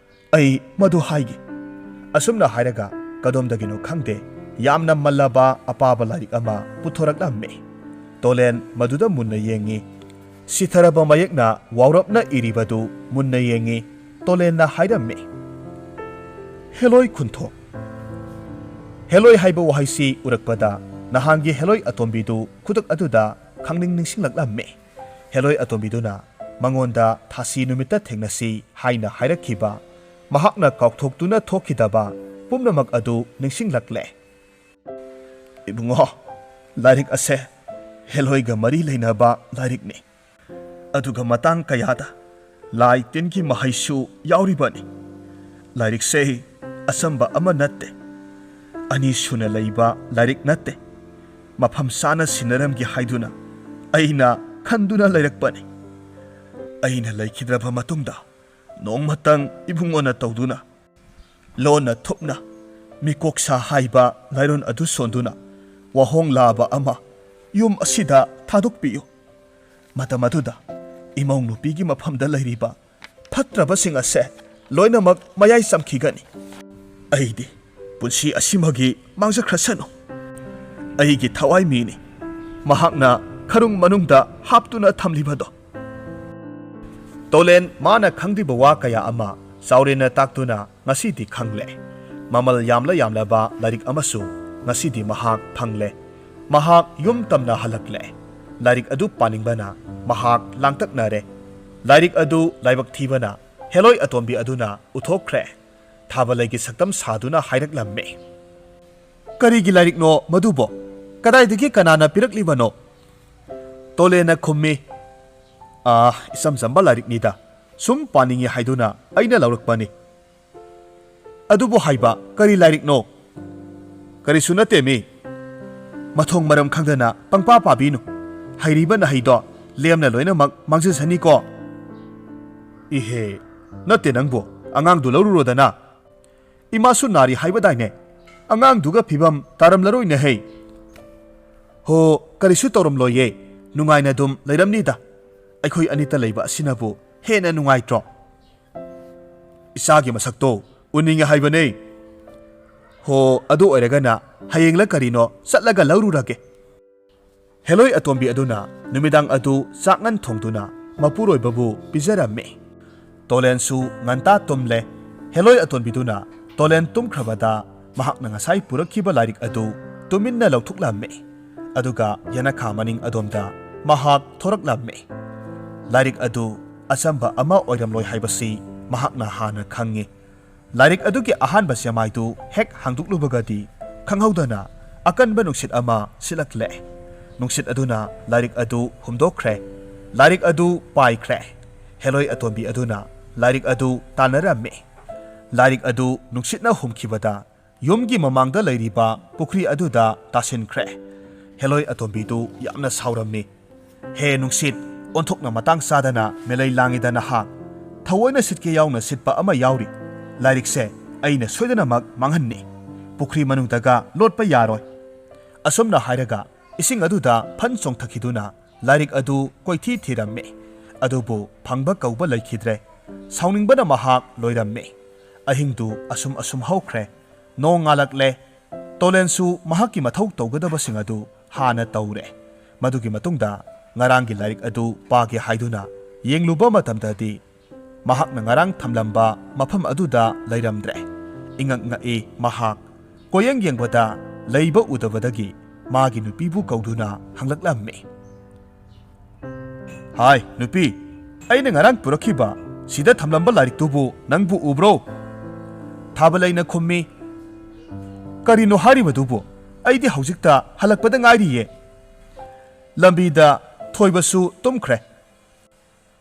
ꯑꯩ ꯃꯗꯨ ꯍꯥꯏꯒꯦ꯫" ꯑꯁꯨꯝꯅ ꯍꯥꯏꯔꯒ ꯀꯗꯣꯝꯗꯒꯤꯅꯣ ꯈꯪꯗꯦ, ꯌꯥꯝꯅ ꯃꯜꯂꯕ ꯑꯄꯥꯕ ꯂꯥꯏꯔꯤꯛ ꯑꯃ ꯄꯨꯊꯣꯔꯛꯂꯝꯃꯤ꯫ ꯇꯣꯂꯦꯟ ꯃꯗꯨꯗ ꯃꯨꯟꯅ ꯌꯦꯡꯉꯤ꯫ ꯁꯤꯊꯔꯕ ꯃꯌꯦꯛꯅ ꯋꯥꯎꯔꯞꯅ ꯏꯔꯤꯕꯗꯨ ꯃꯨꯟꯅ ꯌꯦꯡꯉꯤ꯫ ꯇꯣꯂꯦꯟꯅ ꯍꯥꯏꯔꯝꯃꯤ, "ꯍꯦꯂꯣꯏ ꯈꯨꯟꯊꯣꯛ꯫" ꯍꯦꯂꯣꯏ ꯍꯥꯏꯕ ꯋꯥꯍꯩꯁꯤ ꯎꯔꯛꯄꯗ ꯅꯍꯥꯟꯒꯤ ꯍꯦꯂꯣꯏ ꯑꯇꯣꯝꯕꯤꯗꯨ ꯈꯨꯗꯛ ꯑꯗꯨꯗ ꯈꯪꯅꯤꯡ ꯅꯤꯡꯁꯤꯡꯂꯛꯂꯝꯃꯤ꯫ ꯍꯦꯂꯣꯏ ꯑꯇꯣꯝꯕꯤꯗꯨꯅ ꯃꯉꯣꯟꯗ ꯊꯥꯁꯤ ꯅꯨꯃꯤꯠꯇ ꯊꯦꯡꯅꯁꯤ ꯍꯥꯏꯅ ꯍꯥꯏꯔꯛꯈꯤꯕ, ꯃꯍꯥꯛꯅ ꯀꯥꯎꯊꯣꯛꯇꯨꯅ ꯊꯣꯛꯈꯤꯗꯕ ꯄꯨꯝꯅꯃꯛ ꯑꯗꯨ ꯅꯤꯡꯁꯤꯡꯂꯛꯂꯦ꯫ "ꯏꯕꯨꯡꯉꯣ, ꯂꯥꯏꯔꯤꯛ ꯑꯁꯦ ꯍꯦꯂꯣꯏꯒ ꯃꯔꯤ ꯂꯩꯅꯕ ꯂꯥꯏꯔꯤꯛꯅꯤ꯫ ꯑꯗꯨꯒ ꯃꯇꯥꯡ ꯀꯌꯥꯗ ꯂꯥꯏ ꯇꯤꯟꯒꯤ ꯃꯍꯩꯁꯨ ꯌꯥꯎꯔꯤꯕꯅꯤ꯫ ꯂꯥꯏꯔꯤꯛꯁꯦ ꯑꯆꯝꯕ ꯑꯃ ꯅꯠꯇꯦ, ꯑꯅꯤ ꯁꯨꯅ ꯂꯩꯕ ꯂꯥꯏꯔꯤꯛ ꯅꯠꯇꯦ꯫ ꯃꯐꯝ ꯆꯥꯅ ꯁꯤꯟꯅꯔꯝꯒꯦ ꯍꯥꯏꯗꯨꯅ ꯑꯩꯅ ꯈꯟꯗꯨꯅ ꯂꯩꯔꯛꯄꯅꯤ꯫ ꯑꯩꯅ ꯂꯩꯈꯤꯗ꯭ꯔꯕ ꯃꯇꯨꯡꯗ ꯅꯣꯡꯃꯇꯪ ꯏꯕꯨꯡꯉꯣꯅ ꯇꯧꯗꯨꯅ ꯂꯣꯟꯅ ꯊꯨꯞꯅ ꯃꯤꯀꯣꯛꯁꯥ ꯍꯥꯏꯕ ꯂꯥꯏꯔꯣꯟ ꯑꯗꯨ ꯁꯣꯟꯗꯨꯅ ꯋꯥꯍꯣꯡ ꯂꯥꯕ ꯑꯃ ꯌꯨꯝ ꯑꯁꯤꯗ ꯊꯥꯗꯣꯛꯄꯤꯌꯨ꯫ ꯃꯇꯝ ꯑꯗꯨꯗ ꯏꯃꯧ ꯅꯨꯄꯤꯒꯤ ꯃꯐꯝꯗ ꯂꯩꯔꯤꯕ ꯐꯠꯇ꯭ꯔꯕꯁꯤꯡ ꯑꯁꯦ ꯂꯣꯏꯅꯃꯛ ꯃꯌꯥꯏ ꯆꯝꯈꯤꯒꯅꯤ꯫ ꯑꯩꯗꯤ ꯄꯨꯟꯁꯤ ꯑꯁꯤꯃꯒꯤ ꯃꯥꯡꯖꯈ꯭ꯔꯁꯅꯨ꯫ ꯑꯩꯒꯤ ꯊꯋꯥꯏ ꯃꯤꯅꯤ ꯃꯍꯥꯛꯅ ꯈꯔꯨꯡ ꯃꯅꯨꯡꯗ ꯍꯥꯞꯇꯨꯅ ꯊꯝꯂꯤꯕꯗꯣ꯫" ꯇꯣꯂꯦꯟ ꯃꯥꯅ ꯈꯪꯗ꯭ꯔꯤꯕ ꯋꯥ ꯀꯌꯥ ꯑꯃ ꯆꯥꯎꯔꯦꯟꯅ ꯇꯥꯛꯇꯨꯅ ꯉꯁꯤꯗꯤ ꯈꯪꯂꯦ꯫ ꯃꯃꯜ ꯌꯥꯝꯂ ꯌꯥꯝꯂꯕ ꯂꯥꯏꯔꯤꯛ ꯑꯃꯁꯨ ꯉꯁꯤꯗꯤ ꯃꯍꯥꯛ ꯐꯪꯂꯦ꯫ ꯃꯍꯥꯛ ꯌꯨꯝ ꯇꯝꯅ ꯍꯜꯂꯛꯂꯦ꯫ ꯂꯥꯏꯔꯤꯛ ꯑꯗꯨ ꯄꯥꯅꯤꯡꯕꯅ ꯃꯍꯥꯛ ꯂꯥꯡꯇꯛꯅꯔꯦ꯫ ꯂꯥꯏꯔꯤꯛ ꯑꯗꯨ ꯂꯥꯏꯕꯛ ꯊꯤꯕꯅ ꯍꯦꯂꯣꯏ ꯑꯇꯣꯝꯕꯤ ꯑꯗꯨꯅ ꯎꯠꯊꯣꯛꯈ꯭ꯔꯦ꯫ ꯊꯥꯕꯂꯩꯒꯤ ꯁꯛꯇꯝ ꯁꯥꯗꯨꯅ ꯍꯥꯏꯔꯛꯂꯝꯃꯤ, "ꯀꯔꯤꯒꯤ ꯂꯥꯏꯔꯤꯛꯅꯣ ꯃꯗꯨꯕꯣ? ꯀꯗꯥꯏꯗꯒꯤ ꯀꯅꯥꯅ ꯄꯤꯔꯛꯂꯤꯕꯅꯣ?" ꯇꯣꯂꯦꯟꯅ ꯈꯨꯝꯃꯤ, "ꯑꯥ, ꯏꯆꯝ ꯆꯝꯕ ꯂꯥꯏꯔꯤꯛꯅꯤꯗ꯫ ꯁꯨꯝ ꯄꯥꯅꯤꯡꯉꯤ ꯍꯥꯏꯗꯨꯅ ꯑꯩꯅ ꯂꯧꯔꯛꯄꯅꯤ꯫" "ꯑꯗꯨꯕꯨ ꯍꯥꯏꯕ ꯀꯔꯤ ꯂꯥꯏꯔꯤꯛꯅꯣ?" "ꯀꯔꯤꯁꯨ ꯅꯠꯇꯦ ꯃꯤ꯫ ꯃꯊꯣꯡ ꯃꯔꯝ ꯈꯪꯗꯅ ꯄꯪꯄꯥ ꯄꯥꯕꯤꯅꯨ꯫ ꯍꯩꯔꯤꯕ ꯅꯍꯩꯗꯣ ꯂꯦꯝꯅ ꯂꯣꯏꯅꯃꯛ ꯃꯥꯡꯖꯁꯅꯤꯀꯣ꯫ ꯏꯍꯦ, ꯅꯠꯇꯦ ꯅꯪꯕꯨ, ꯑꯉꯥꯡꯗꯨ ꯂꯧꯔꯨꯔꯣꯗꯅ꯫ ꯏꯃꯥꯁꯨ ꯅꯥꯔꯤ ꯍꯥꯏꯕꯗꯥꯏꯅꯦ? ꯑꯉꯥꯡꯗꯨꯒ ꯐꯤꯕꯝ ꯇꯥꯔꯝꯂꯔꯣꯏꯅꯦꯍꯦ꯫ ꯍꯣ, ꯀꯔꯤꯁꯨ ꯇꯧꯔꯝꯂꯣꯏꯌꯦ, ꯅꯨꯡꯉꯥꯏꯅ ꯑꯗꯨꯝ ꯂꯩꯔꯝꯅꯤꯗ꯫ ꯑꯩꯈꯣꯏ ꯑꯅꯤꯇ ꯂꯩꯕ ꯑꯁꯤꯅꯕꯨ ꯍꯦꯟꯅ ꯅꯨꯡꯉꯥꯏꯇ꯭ꯔꯣ? ꯏꯆꯥꯒꯤ ꯃꯁꯛꯇꯣ ꯎꯅꯤꯡꯉꯦ ꯍꯥꯏꯕꯅꯦ꯫ ꯍꯣ, ꯑꯗꯨ ꯑꯣꯏꯔꯒꯅ ꯍꯌꯦꯡꯂ ꯀꯔꯤꯅꯣ ꯆꯠꯂꯒ ꯂꯧꯔꯨꯔꯒꯦ꯫ ꯍꯦꯂꯣꯏ ꯑꯇꯣꯝꯕꯤ ꯑꯗꯨꯅ ꯅꯨꯃꯤꯗꯥꯡ ꯑꯗꯨ ꯆꯥꯛꯉꯟ ꯊꯣꯡꯗꯨꯅ ꯃꯄꯨꯔꯣꯏꯕꯕꯨ ꯄꯤꯖꯔꯝꯃꯤ꯫ ꯇꯣꯂꯦꯟꯁꯨ ꯉꯟꯇꯥ ꯇꯨꯝꯂꯦ꯫ ꯍꯦꯂꯣꯏ ꯑꯇꯣꯟꯕꯤꯗꯨꯅ ꯇꯣꯂꯦꯟ ꯇꯨꯝꯈ꯭ꯔꯕꯗ ꯃꯍꯥꯛꯅ ꯉꯁꯥꯏ ꯄꯨꯔꯛꯈꯤꯕ ꯂꯥꯏꯔꯤꯛ ꯑꯗꯨ ꯇꯨꯃꯤꯟꯅ ꯂꯧꯊꯣꯛꯂꯝꯃꯤ꯫ ꯑꯗꯨꯒ ꯌꯦꯅꯈꯥ ꯃꯅꯤꯡ ꯑꯗꯣꯝꯗ ꯃꯍꯥꯛ ꯊꯣꯔꯛꯂꯝꯃꯤ꯫ ꯂꯥꯏꯔꯤꯛ ꯑꯗꯨ ꯑꯆꯝꯕ ꯑꯃ ꯑꯣꯏꯔꯝꯂꯣꯏ ꯍꯥꯏꯕꯁꯤ ꯃꯍꯥꯛꯅ ꯍꯥꯟꯅ ꯈꯪꯉꯤ꯫ ꯂꯥꯏꯔꯤꯛ ꯑꯗꯨꯒꯤ ꯑꯍꯥꯟꯕ ꯆꯦꯃꯥꯏꯗꯨ ꯍꯦꯛ ꯍꯥꯡꯗꯣꯛꯂꯨꯕꯒꯗꯤ ꯈꯪꯍꯧꯗꯅ ꯑꯀꯟꯕ ꯅꯨꯡꯁꯤꯠ ꯑꯃ ꯁꯤꯠꯂꯛꯂꯦ꯫ ꯅꯨꯡꯁꯤꯠ ꯑꯗꯨꯅ ꯂꯥꯏꯔꯤꯛ ꯑꯗꯨ ꯍꯨꯝꯗꯣꯛꯈ꯭ꯔꯦ꯫ ꯂꯥꯏꯔꯤꯛ ꯑꯗꯨ ꯄꯥꯏꯈ꯭ꯔꯦ꯫ ꯍꯦꯂꯣꯏ ꯑꯇꯣꯟꯕꯤ ꯑꯗꯨꯅ ꯂꯥꯏꯔꯤꯛ ꯑꯗꯨ ꯇꯥꯟꯅꯔꯝꯃꯤ꯫ ꯂꯥꯏꯔꯤꯛ ꯑꯗꯨ ꯅꯨꯡꯁꯤꯠꯅ ꯍꯨꯝꯈꯤꯕꯗ ꯌꯨꯝꯒꯤ ꯃꯃꯥꯡꯗ ꯂꯩꯔꯤꯕ ꯄꯨꯈ꯭ꯔꯤ ꯑꯗꯨꯗ ꯇꯥꯁꯤꯟꯈ꯭ꯔꯦ꯫ ꯍꯦꯂꯣꯏ ꯑꯇꯣꯝꯕꯤꯗꯨ ꯌꯥꯝꯅ ꯁꯥꯎꯔꯝꯃꯤ꯫ "ꯍꯦ ꯅꯨꯡꯁꯤꯠ, ꯑꯣꯟꯊꯣꯛꯅ ꯃꯇꯥꯡ ꯆꯥꯗꯅ ꯃꯦꯂꯩ ꯂꯥꯡꯉꯤꯗ ꯅꯍꯥꯛ꯫ ꯊꯑꯣꯏꯅ ꯁꯤꯠꯀꯦ ꯌꯥꯎꯅ ꯁꯤꯠꯄ ꯑꯃ ꯌꯥꯎꯔꯤ꯫ ꯂꯥꯏꯔꯤꯛꯁꯦ ꯑꯩꯅ ꯁꯣꯏꯗꯅꯃꯛ ꯃꯥꯡꯍꯟꯅꯤ꯫ ꯄꯨꯈ꯭ꯔꯤ ꯃꯅꯨꯡꯗꯒ ꯂꯣꯠꯄ ꯌꯥꯔꯣꯏ꯫" ꯑꯁꯨꯝꯅ ꯍꯥꯏꯔꯒ ꯏꯁꯤꯡ ꯑꯗꯨꯗ ꯐꯟ ꯆꯣꯡꯊꯈꯤꯗꯨꯅ ꯂꯥꯏꯔꯤꯛ ꯑꯗꯨ ꯀꯣꯏꯊꯤ ꯊꯤꯔꯝꯃꯤ꯫ ꯑꯗꯨꯕꯨ ꯐꯪꯕ ꯀꯧꯕ ꯂꯩꯈꯤꯗ꯭ꯔꯦ꯫ ꯁꯥꯎꯅꯤꯡꯕꯅ ꯃꯍꯥꯛ ꯂꯣꯏꯔꯝꯃꯤ꯫ ꯑꯍꯤꯡꯗꯨ ꯑꯁꯨꯝ ꯑꯁꯨꯝ ꯍꯧꯈ꯭ꯔꯦ꯫ ꯅꯣꯡ ꯉꯥꯜꯂꯛꯂꯦ꯫ ꯇꯣꯂꯦꯟꯁꯨ ꯃꯍꯥꯛꯀꯤ ꯃꯊꯧ ꯇꯧꯒꯗꯕꯁꯤꯡ ꯑꯗꯨ ꯍꯥꯟꯅ ꯇꯧꯔꯦ꯫ ꯃꯗꯨꯒꯤ ꯃꯇꯨꯡꯗ ꯉꯔꯥꯡꯒꯤ ꯂꯥꯏꯔꯤꯛ ꯑꯗꯨ ꯄꯥꯒꯦ ꯍꯥꯏꯗꯨꯅ ꯌꯦꯡꯂꯨꯕ ꯃꯇꯝꯗꯗꯤ ꯃꯍꯥꯛꯅ ꯉꯔꯥꯡ ꯊꯝꯂꯝꯕ ꯃꯐꯝ ꯑꯗꯨꯗ ꯂꯩꯔꯝꯗ꯭ꯔꯦ꯫ ꯏꯉꯛ ꯉꯛꯏ ꯃꯍꯥꯛ꯫ ꯀꯣꯌꯦꯡ ꯌꯦꯡꯕꯗ ꯂꯩꯕ ꯎꯗꯕꯗꯒꯤ ꯃꯥꯒꯤ ꯅꯨꯄꯤꯕꯨ ꯀꯧꯗꯨꯅ ꯍꯪꯂꯛꯂꯝꯃꯤ꯫ "ꯍꯥꯏ, ꯅꯨꯄꯤ, ꯑꯩꯅ ꯉꯔꯥꯡ ꯄꯨꯔꯛꯈꯤꯕ ꯁꯤꯗ ꯊꯝꯂꯝꯕ ꯂꯥꯏꯔꯤꯛꯇꯨꯕꯨ ꯅꯪꯕꯨ ꯎꯕ꯭ꯔꯣ?" ꯊꯥꯕꯂꯩꯅ ꯈꯨꯝꯃꯤ꯫ "ꯀꯔꯤꯅꯣ ꯍꯥꯏꯔꯤꯕꯗꯨꯕꯨ? ꯑꯩꯗꯤ ꯍꯧꯖꯤꯛꯇ ꯍꯜꯂꯛꯄꯗ ꯉꯥꯏꯔꯤꯌꯦ꯫" ꯂꯝꯕꯤꯗ ꯊꯣꯏꯕꯁꯨ ꯇꯨꯝꯈ꯭ꯔꯦ꯫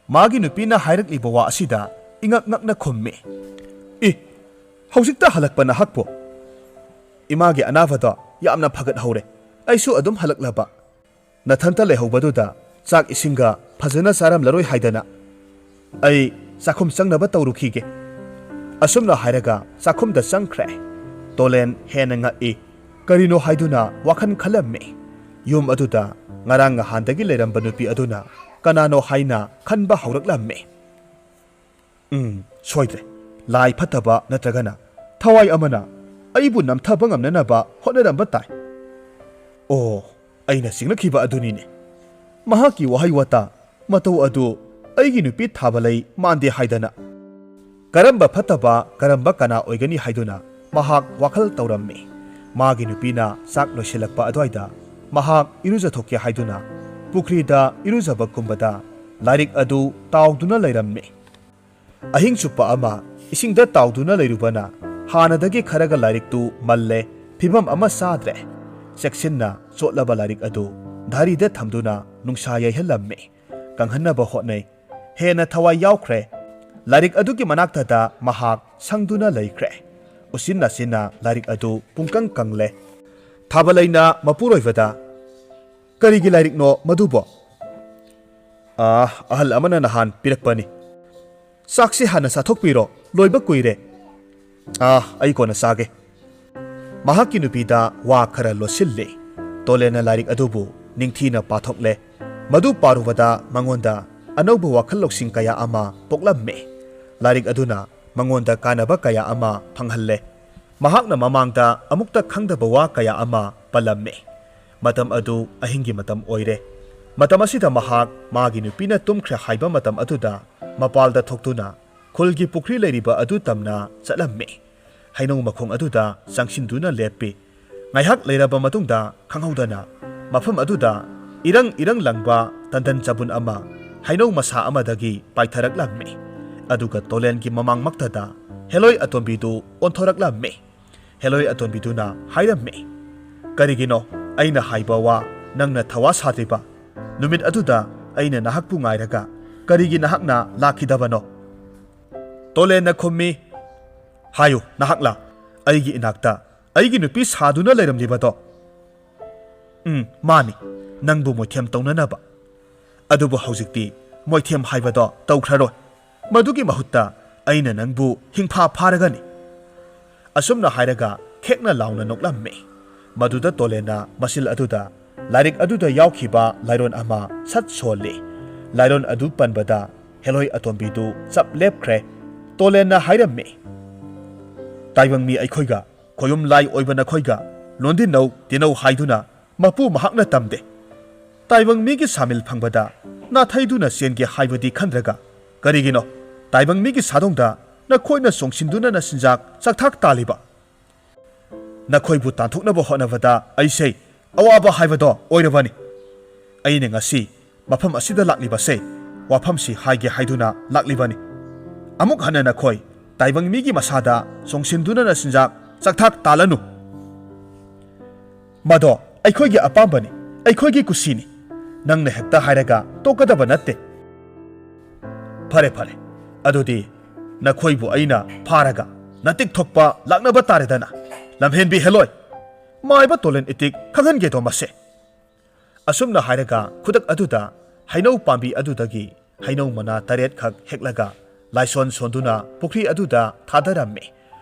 ꯃꯥꯒꯤ ꯅꯨꯄꯤꯅ ꯍꯥꯏꯔꯛꯂꯤꯕ ꯋꯥ ꯑꯁꯤꯗ ꯏꯉꯛ ꯉꯛꯅ ꯈꯨꯝꯃꯤ꯫ "ꯏ, ꯍꯧꯖꯤꯛꯇ ꯍꯜꯂꯛꯄ ꯅꯍꯥꯛꯄꯨ? ꯏꯃꯥꯒꯤ ꯑꯅꯥꯕꯗꯣ ꯌꯥꯝꯅ ꯐꯒꯠꯍꯧꯔꯦ꯫ ꯑꯩꯁꯨ ꯑꯗꯨꯝ ꯍꯜꯂꯛꯂꯕ꯫ ꯅꯊꯟꯇ ꯂꯩꯍꯧꯕꯗꯨꯗ ꯆꯥꯛ ꯏꯁꯤꯡꯒ ꯐꯖꯅ ꯆꯥꯔꯝꯂꯔꯣꯏ ꯍꯥꯏꯗꯅ꯫ ꯑꯩ ꯆꯥꯛꯈꯨꯝ ꯆꯪꯅꯕ ꯇꯧꯔꯨꯈꯤꯒꯦ꯫ ꯑꯁꯨꯝꯅ ꯍꯥꯏꯔꯒ ꯆꯥꯛꯈꯨꯝꯗ ꯆꯪꯈ꯭ꯔꯦ꯫ ꯇꯣꯂꯦꯟ ꯍꯦꯟꯅ ꯉꯛꯏ꯫ ꯀꯔꯤꯅꯣ ꯍꯥꯏꯗꯨꯅ ꯋꯥꯈꯜ ꯈꯜꯂꯝꯃꯤ꯫ ꯌꯨꯝ ꯑꯗꯨꯗ ꯉꯔꯥꯡ ꯅꯍꯥꯟꯗꯒꯤ ꯂꯩꯔꯝꯕ ꯅꯨꯄꯤ ꯑꯗꯨꯅ ꯀꯅꯥꯅꯣ ꯍꯥꯏꯅ ꯈꯟꯕ ꯍꯧꯔꯛꯂꯝꯃꯤ꯫ ꯎꯝ, ꯁꯣꯏꯗ꯭ꯔꯦ꯫ ꯂꯥꯏ ꯐꯠꯇꯕ ꯅꯠꯇ꯭ꯔꯒꯅ ꯊꯋꯥꯏ ꯑꯃꯅ ꯑꯩꯕꯨ ꯅꯝꯊꯕ ꯉꯝꯅꯅꯕ ꯍꯣꯠꯅꯔꯝꯕ ꯇꯥꯏ꯫ ꯑꯣ, ꯑꯩꯅ ꯆꯤꯡꯅꯈꯤꯕ ꯑꯗꯨꯅꯤꯅꯦ꯫ ꯃꯍꯥꯛꯀꯤ ꯋꯥꯍꯩ ꯋꯥꯇꯥ ꯃꯇꯧ ꯑꯗꯨ ꯑꯩꯒꯤ ꯅꯨꯄꯤ ꯊꯥꯕꯂꯩ ꯃꯥꯟꯗꯦ ꯍꯥꯏꯗꯅ꯫ ꯀꯔꯝꯕ ꯐꯠꯇꯕ, ꯀꯔꯝꯕ ꯀꯅꯥ ꯑꯣꯏꯒꯅꯤ ꯍꯥꯏꯗꯨꯅ ꯃꯍꯥꯛ ꯋꯥꯈꯜ ꯇꯧꯔꯝꯃꯤ꯫ ꯃꯥꯒꯤ ꯅꯨꯄꯤꯅ ꯆꯥꯛ ꯂꯣꯏꯁꯤꯜꯂꯛꯄ ꯑꯗꯨꯋꯥꯏꯗ ꯃꯍꯥꯛ ꯏꯔꯨꯖꯊꯣꯛꯀꯦ ꯍꯥꯏꯗꯨꯅ ꯄꯨꯈ꯭ꯔꯤꯗ ꯏꯔꯨꯖꯕ ꯀꯨꯝꯕꯗ ꯂꯥꯏꯔꯤꯛ ꯑꯗꯨ ꯇꯥꯎꯗꯨꯅ ꯂꯩꯔꯝꯃꯤ꯫ ꯑꯍꯤꯡ ꯆꯨꯞꯄ ꯑꯃ ꯏꯁꯤꯡꯗ ꯇꯥꯎꯗꯨꯅ ꯂꯩꯔꯨꯕꯅ ꯍꯥꯟꯅꯗꯒꯤ ꯈꯔꯒ ꯂꯥꯏꯔꯤꯛꯇꯨ ꯃꯜꯂꯦ, ꯐꯤꯕꯝ ꯑꯃ ꯆꯥꯗ꯭ꯔꯦ꯫ ꯆꯦꯛꯁꯤꯟꯅ ꯆꯣꯠꯂꯕ ꯂꯥꯏꯔꯤꯛ ꯑꯗꯨ ꯙꯥꯔꯤꯗ ꯊꯝꯗꯨꯅ ꯅꯨꯡꯁꯥ ꯌꯩꯍꯜꯂꯝꯃꯤ꯫ ꯀꯪꯍꯟꯅꯕ ꯍꯣꯠꯅꯩ꯫ ꯍꯦꯟꯅ ꯊꯋꯥꯏ ꯌꯥꯎꯈ꯭ꯔꯦ꯫ ꯂꯥꯏꯔꯤꯛ ꯑꯗꯨꯒꯤ ꯃꯅꯥꯛꯇꯗ ꯃꯍꯥꯛ ꯁꯪꯗꯨꯅ ꯂꯩꯈ꯭ꯔꯦ꯫ ꯎꯆꯤꯟ ꯅꯥꯆꯤꯟꯅ ꯂꯥꯏꯔꯤꯛ ꯑꯗꯨ ꯄꯨꯡꯀꯪ ꯀꯪꯂꯦ꯫ ꯊꯥꯕꯂꯩꯅ ꯃꯄꯨꯔꯣꯏꯕꯗ, "ꯀꯔꯤꯒꯤ ꯂꯥꯏꯔꯤꯛꯅꯣ ꯃꯗꯨꯕꯣ?" "ꯑꯥ, ꯑꯍꯜ ꯑꯃꯅ ꯅꯍꯥꯟ ꯄꯤꯔꯛꯄꯅꯤ꯫ ꯆꯥꯛꯁꯤ ꯍꯥꯟꯅ ꯆꯥꯊꯣꯛꯄꯤꯔꯣ, ꯂꯣꯏꯕ ꯀꯨꯏꯔꯦ꯫" "ꯑꯥ, ꯑꯩ ꯀꯣꯟꯅ ꯆꯥꯒꯦ꯫" ꯃꯍꯥꯛꯀꯤ ꯅꯨꯄꯤꯗ ꯋꯥ ꯈꯔ ꯂꯣꯠꯁꯤꯜꯂꯤ꯫ ꯇꯣꯂꯦꯟꯅ ꯂꯥꯏꯔꯤꯛ ꯑꯗꯨꯕꯨ ꯅꯤꯡꯊꯤꯅ ꯄꯥꯊꯣꯛꯂꯦ꯫ ꯃꯗꯨ ꯄꯥꯔꯨꯕꯗ ꯃꯉꯣꯟꯗ ꯑꯅꯧꯕ ꯋꯥꯈꯜ ꯂꯧꯁꯤꯡ ꯀꯌꯥ ꯑꯃ ꯄꯣꯛꯂꯝꯃꯤ꯫ ꯂꯥꯏꯔꯤꯛ ꯑꯗꯨꯅ ꯃꯉꯣꯟꯗ ꯀꯥꯟꯅꯕ ꯀꯌꯥ ꯑꯃ ꯐꯪꯍꯜꯂꯦ꯫ ꯃꯍꯥꯛꯅ ꯃꯃꯥꯡꯗ ꯑꯃꯨꯛꯇ ꯈꯪꯗꯕ ꯋꯥ ꯀꯌꯥ ꯑꯃ ꯄꯜꯂꯝꯃꯤ꯫ ꯃꯇꯝ ꯑꯗꯨ ꯑꯍꯤꯡꯒꯤ ꯃꯇꯝ ꯑꯣꯏꯔꯦ꯫ ꯃꯇꯝ ꯑꯁꯤꯗ ꯃꯍꯥꯛ ꯃꯥꯒꯤ ꯅꯨꯄꯤꯅ ꯇꯨꯝꯈ꯭ꯔꯦ ꯍꯥꯏꯕ ꯃꯇꯝ ꯑꯗꯨꯗ ꯃꯄꯥꯜꯗ ꯊꯣꯛꯇꯨꯅ ꯈꯨꯜꯒꯤ ꯄꯨꯈ꯭ꯔꯤ ꯂꯩꯔꯤꯕ ꯑꯗꯨ ꯇꯝꯅ ꯆꯠꯂꯝꯃꯤ꯫ ꯍꯩꯅꯧ ꯃꯈꯣꯡ ꯑꯗꯨꯗ ꯆꯪꯁꯤꯟꯗꯨꯅ ꯂꯦꯞꯄꯤ꯫ ꯉꯥꯏꯍꯥꯛ ꯂꯩꯔꯕ ꯃꯇꯨꯡꯗ ꯈꯪꯍꯧꯗꯅ ꯃꯐꯝ ꯑꯗꯨꯗ ꯏꯔꯪ ꯏꯔꯪ ꯂꯪꯕ ꯇꯟꯗꯟ ꯆꯕꯨꯟ ꯑꯃ ꯍꯩꯅꯧ ꯃꯁꯥ ꯑꯃꯗꯒꯤ ꯄꯥꯏꯊꯔꯛꯂꯝꯃꯤ꯫ ꯑꯗꯨꯒ ꯇꯣꯂꯦꯟꯒꯤ ꯃꯃꯥꯡꯃꯛꯇꯗ ꯍꯦꯂꯣꯏ ꯑꯇꯣꯝꯕꯤꯗꯨ ꯑꯣꯟꯊꯣꯔꯛꯂꯝꯃꯤ꯫ ꯍꯦꯂꯣꯏ ꯑꯇꯣꯟꯕꯤꯗꯨꯅ ꯍꯥꯏꯔꯝꯃꯤ, "ꯀꯔꯤꯒꯤꯅꯣ ꯑꯩꯅ ꯍꯥꯏꯕ ꯋꯥ ꯅꯪꯅ ꯊꯋꯥ ꯁꯥꯗ꯭ꯔꯤꯕ? ꯅꯨꯃꯤꯠ ꯑꯗꯨꯗ ꯑꯩꯅ ꯅꯍꯥꯛꯄꯨ ꯉꯥꯏꯔꯒ ꯀꯔꯤꯒꯤ ꯅꯍꯥꯛꯅ ꯂꯥꯛꯈꯤꯗꯕꯅꯣ?" ꯇꯣꯂꯦꯟꯅ ꯈꯨꯝꯃꯤ, "ꯍꯥꯏꯌꯨ, ꯅꯍꯥꯛꯂ ꯑꯩꯒꯤ ꯏꯅꯥꯛꯇ ꯑꯩꯒꯤ ꯅꯨꯄꯤ ꯁꯥꯗꯨꯅ ꯂꯩꯔꯝꯂꯤꯕꯗꯣ?" "ꯎꯝ, ꯃꯥꯅꯤ, ꯅꯪꯕꯨ ꯃꯣꯏꯊꯦꯝ ꯇꯧꯅꯅꯕ꯫ ꯑꯗꯨꯕꯨ ꯍꯧꯖꯤꯛꯇꯤ ꯃꯣꯏꯊꯦꯝ ꯍꯥꯏꯕꯗꯣ ꯇꯧꯈ꯭ꯔꯔꯣꯏ꯫ ꯃꯗꯨꯒꯤ ꯃꯍꯨꯠꯇ ꯑꯩꯅ ꯅꯪꯕꯨ ꯍꯤꯡꯐꯥ ꯐꯥꯔꯒꯅꯤ"꯫ ꯑꯁꯨꯝꯅ ꯍꯥꯏꯔꯒ ꯈꯦꯛꯅ ꯂꯥꯎꯅ ꯅꯣꯛꯂꯝꯃꯤ꯫ ꯃꯗꯨꯗ ꯇꯣꯂꯦꯟꯅ ꯃꯁꯤꯜ ꯑꯗꯨꯗ ꯂꯥꯏꯔꯤꯛ ꯑꯗꯨꯗ ꯌꯥꯎꯈꯤꯕ ꯂꯥꯏꯔꯣꯟ ꯑꯃ ꯁꯠ ꯁꯣꯜꯂꯤ꯫ ꯂꯥꯏꯔꯣꯟ ꯑꯗꯨ ꯄꯟꯕꯗ ꯍꯦꯂꯣꯏ ꯑꯇꯣꯝꯕꯤꯗꯨ ꯆꯞ ꯂꯦꯞꯈ꯭ꯔꯦ꯫ ꯇꯣꯂꯦꯟꯅ ꯍꯥꯏꯔꯝꯃꯤ, "ꯇꯥꯏꯕꯪ ꯃꯤ ꯑꯩꯈꯣꯏꯒ ꯈꯣꯌꯨꯝ ꯂꯥꯏ ꯑꯣꯏꯕ ꯅꯈꯣꯏꯒ ꯂꯣꯟꯗꯤꯟꯅꯧ ꯇꯤꯟꯅꯧ ꯍꯥꯏꯗꯨꯅ ꯃꯄꯨ ꯃꯍꯥꯛꯅ ꯇꯝꯗꯦ꯫ ꯇꯥꯏꯕꯪ ꯃꯤꯒꯤ ꯁꯥꯃꯤꯜ ꯐꯪꯕꯗ ꯅꯥꯊꯩꯗꯨꯅ ꯆꯦꯟꯒꯦ ꯍꯥꯏꯕꯗꯤ ꯈꯟꯗ꯭ꯔꯒ ꯀꯔꯤꯒꯤꯅꯣ ꯇꯥꯏꯕꯪ ꯃꯤꯒꯤ ꯁꯥꯗꯣꯡꯗ ꯅꯈꯣꯏꯅ ꯆꯣꯡꯁꯤꯟꯗꯨꯅ ꯅꯆꯤꯟꯖꯥꯛ ꯆꯥꯛꯊꯥꯛ ꯇꯥꯜꯂꯤꯕ? ꯅꯈꯣꯏꯕꯨ ꯇꯥꯟꯊꯣꯛꯅꯕ ꯍꯣꯠꯅꯕꯗ ꯑꯩꯁꯦ ꯑꯋꯥꯕ ꯍꯥꯏꯕꯗꯣ ꯑꯣꯏꯔꯕꯅꯤ꯫ ꯑꯩꯅ ꯉꯁꯤ ꯃꯐꯝ ꯑꯁꯤꯗ ꯂꯥꯛꯂꯤꯕꯁꯦ ꯋꯥꯐꯝꯁꯤ ꯍꯥꯏꯒꯦ ꯍꯥꯏꯗꯨꯅ ꯂꯥꯛꯂꯤꯕꯅꯤ꯫ ꯑꯃꯨꯛ ꯍꯟꯅ ꯅꯈꯣꯏ ꯇꯥꯏꯕꯪ ꯃꯤꯒꯤ ꯃꯁꯥꯗ ꯆꯣꯡꯁꯤꯟꯗꯨꯅ ꯅꯆꯤꯟꯖꯥꯛ ꯆꯥꯛꯊꯥꯛ ꯇꯥꯜꯂꯅꯨ꯫ ꯃꯗꯣ ꯑꯩꯈꯣꯏꯒꯤ ꯑꯄꯥꯝꯕꯅꯤ, ꯑꯩꯈꯣꯏꯒꯤ ꯀꯨꯁꯤꯅꯤ꯫ ꯅꯪꯅ ꯍꯦꯛꯇ ꯍꯥꯏꯔꯒ ꯇꯣꯛꯀꯗꯕ ꯅꯠꯇꯦ"꯫ "ꯐꯔꯦ, ꯐꯔꯦ, ꯑꯗꯨꯗꯤ ꯅꯈꯣꯏꯕꯨ ꯑꯩꯅ ꯐꯥꯔꯒ ꯅꯇꯤꯛ ꯊꯣꯛꯄ ꯂꯥꯛꯅꯕ ꯇꯥꯔꯦꯗꯅ꯫ ꯂꯝꯍꯦꯟꯕꯤ ꯍꯦꯂꯣꯏ, ꯃꯥꯏꯕ ꯇꯣꯂꯦꯟ ꯏꯇꯤꯛ ꯈꯪꯍꯟꯒꯦꯗꯣ ꯃꯁꯦ"꯫ ꯑꯁꯨꯝꯅ ꯍꯥꯏꯔꯒ ꯈꯨꯗꯛ ꯑꯗꯨꯗ ꯍꯩꯅꯧ ꯄꯥꯝꯕꯤ ꯑꯗꯨꯗꯒꯤ ꯍꯩꯅꯧ ꯃꯅꯥ ꯇꯔꯦꯠꯈꯛ ꯍꯦꯛꯂꯒ ꯂꯥꯏꯁꯣꯟ ꯁꯣꯟꯗꯨꯅ ꯄꯨꯈ꯭ꯔꯤ ꯑꯗꯨꯗ ꯊꯥꯗꯔꯝꯃꯤ꯫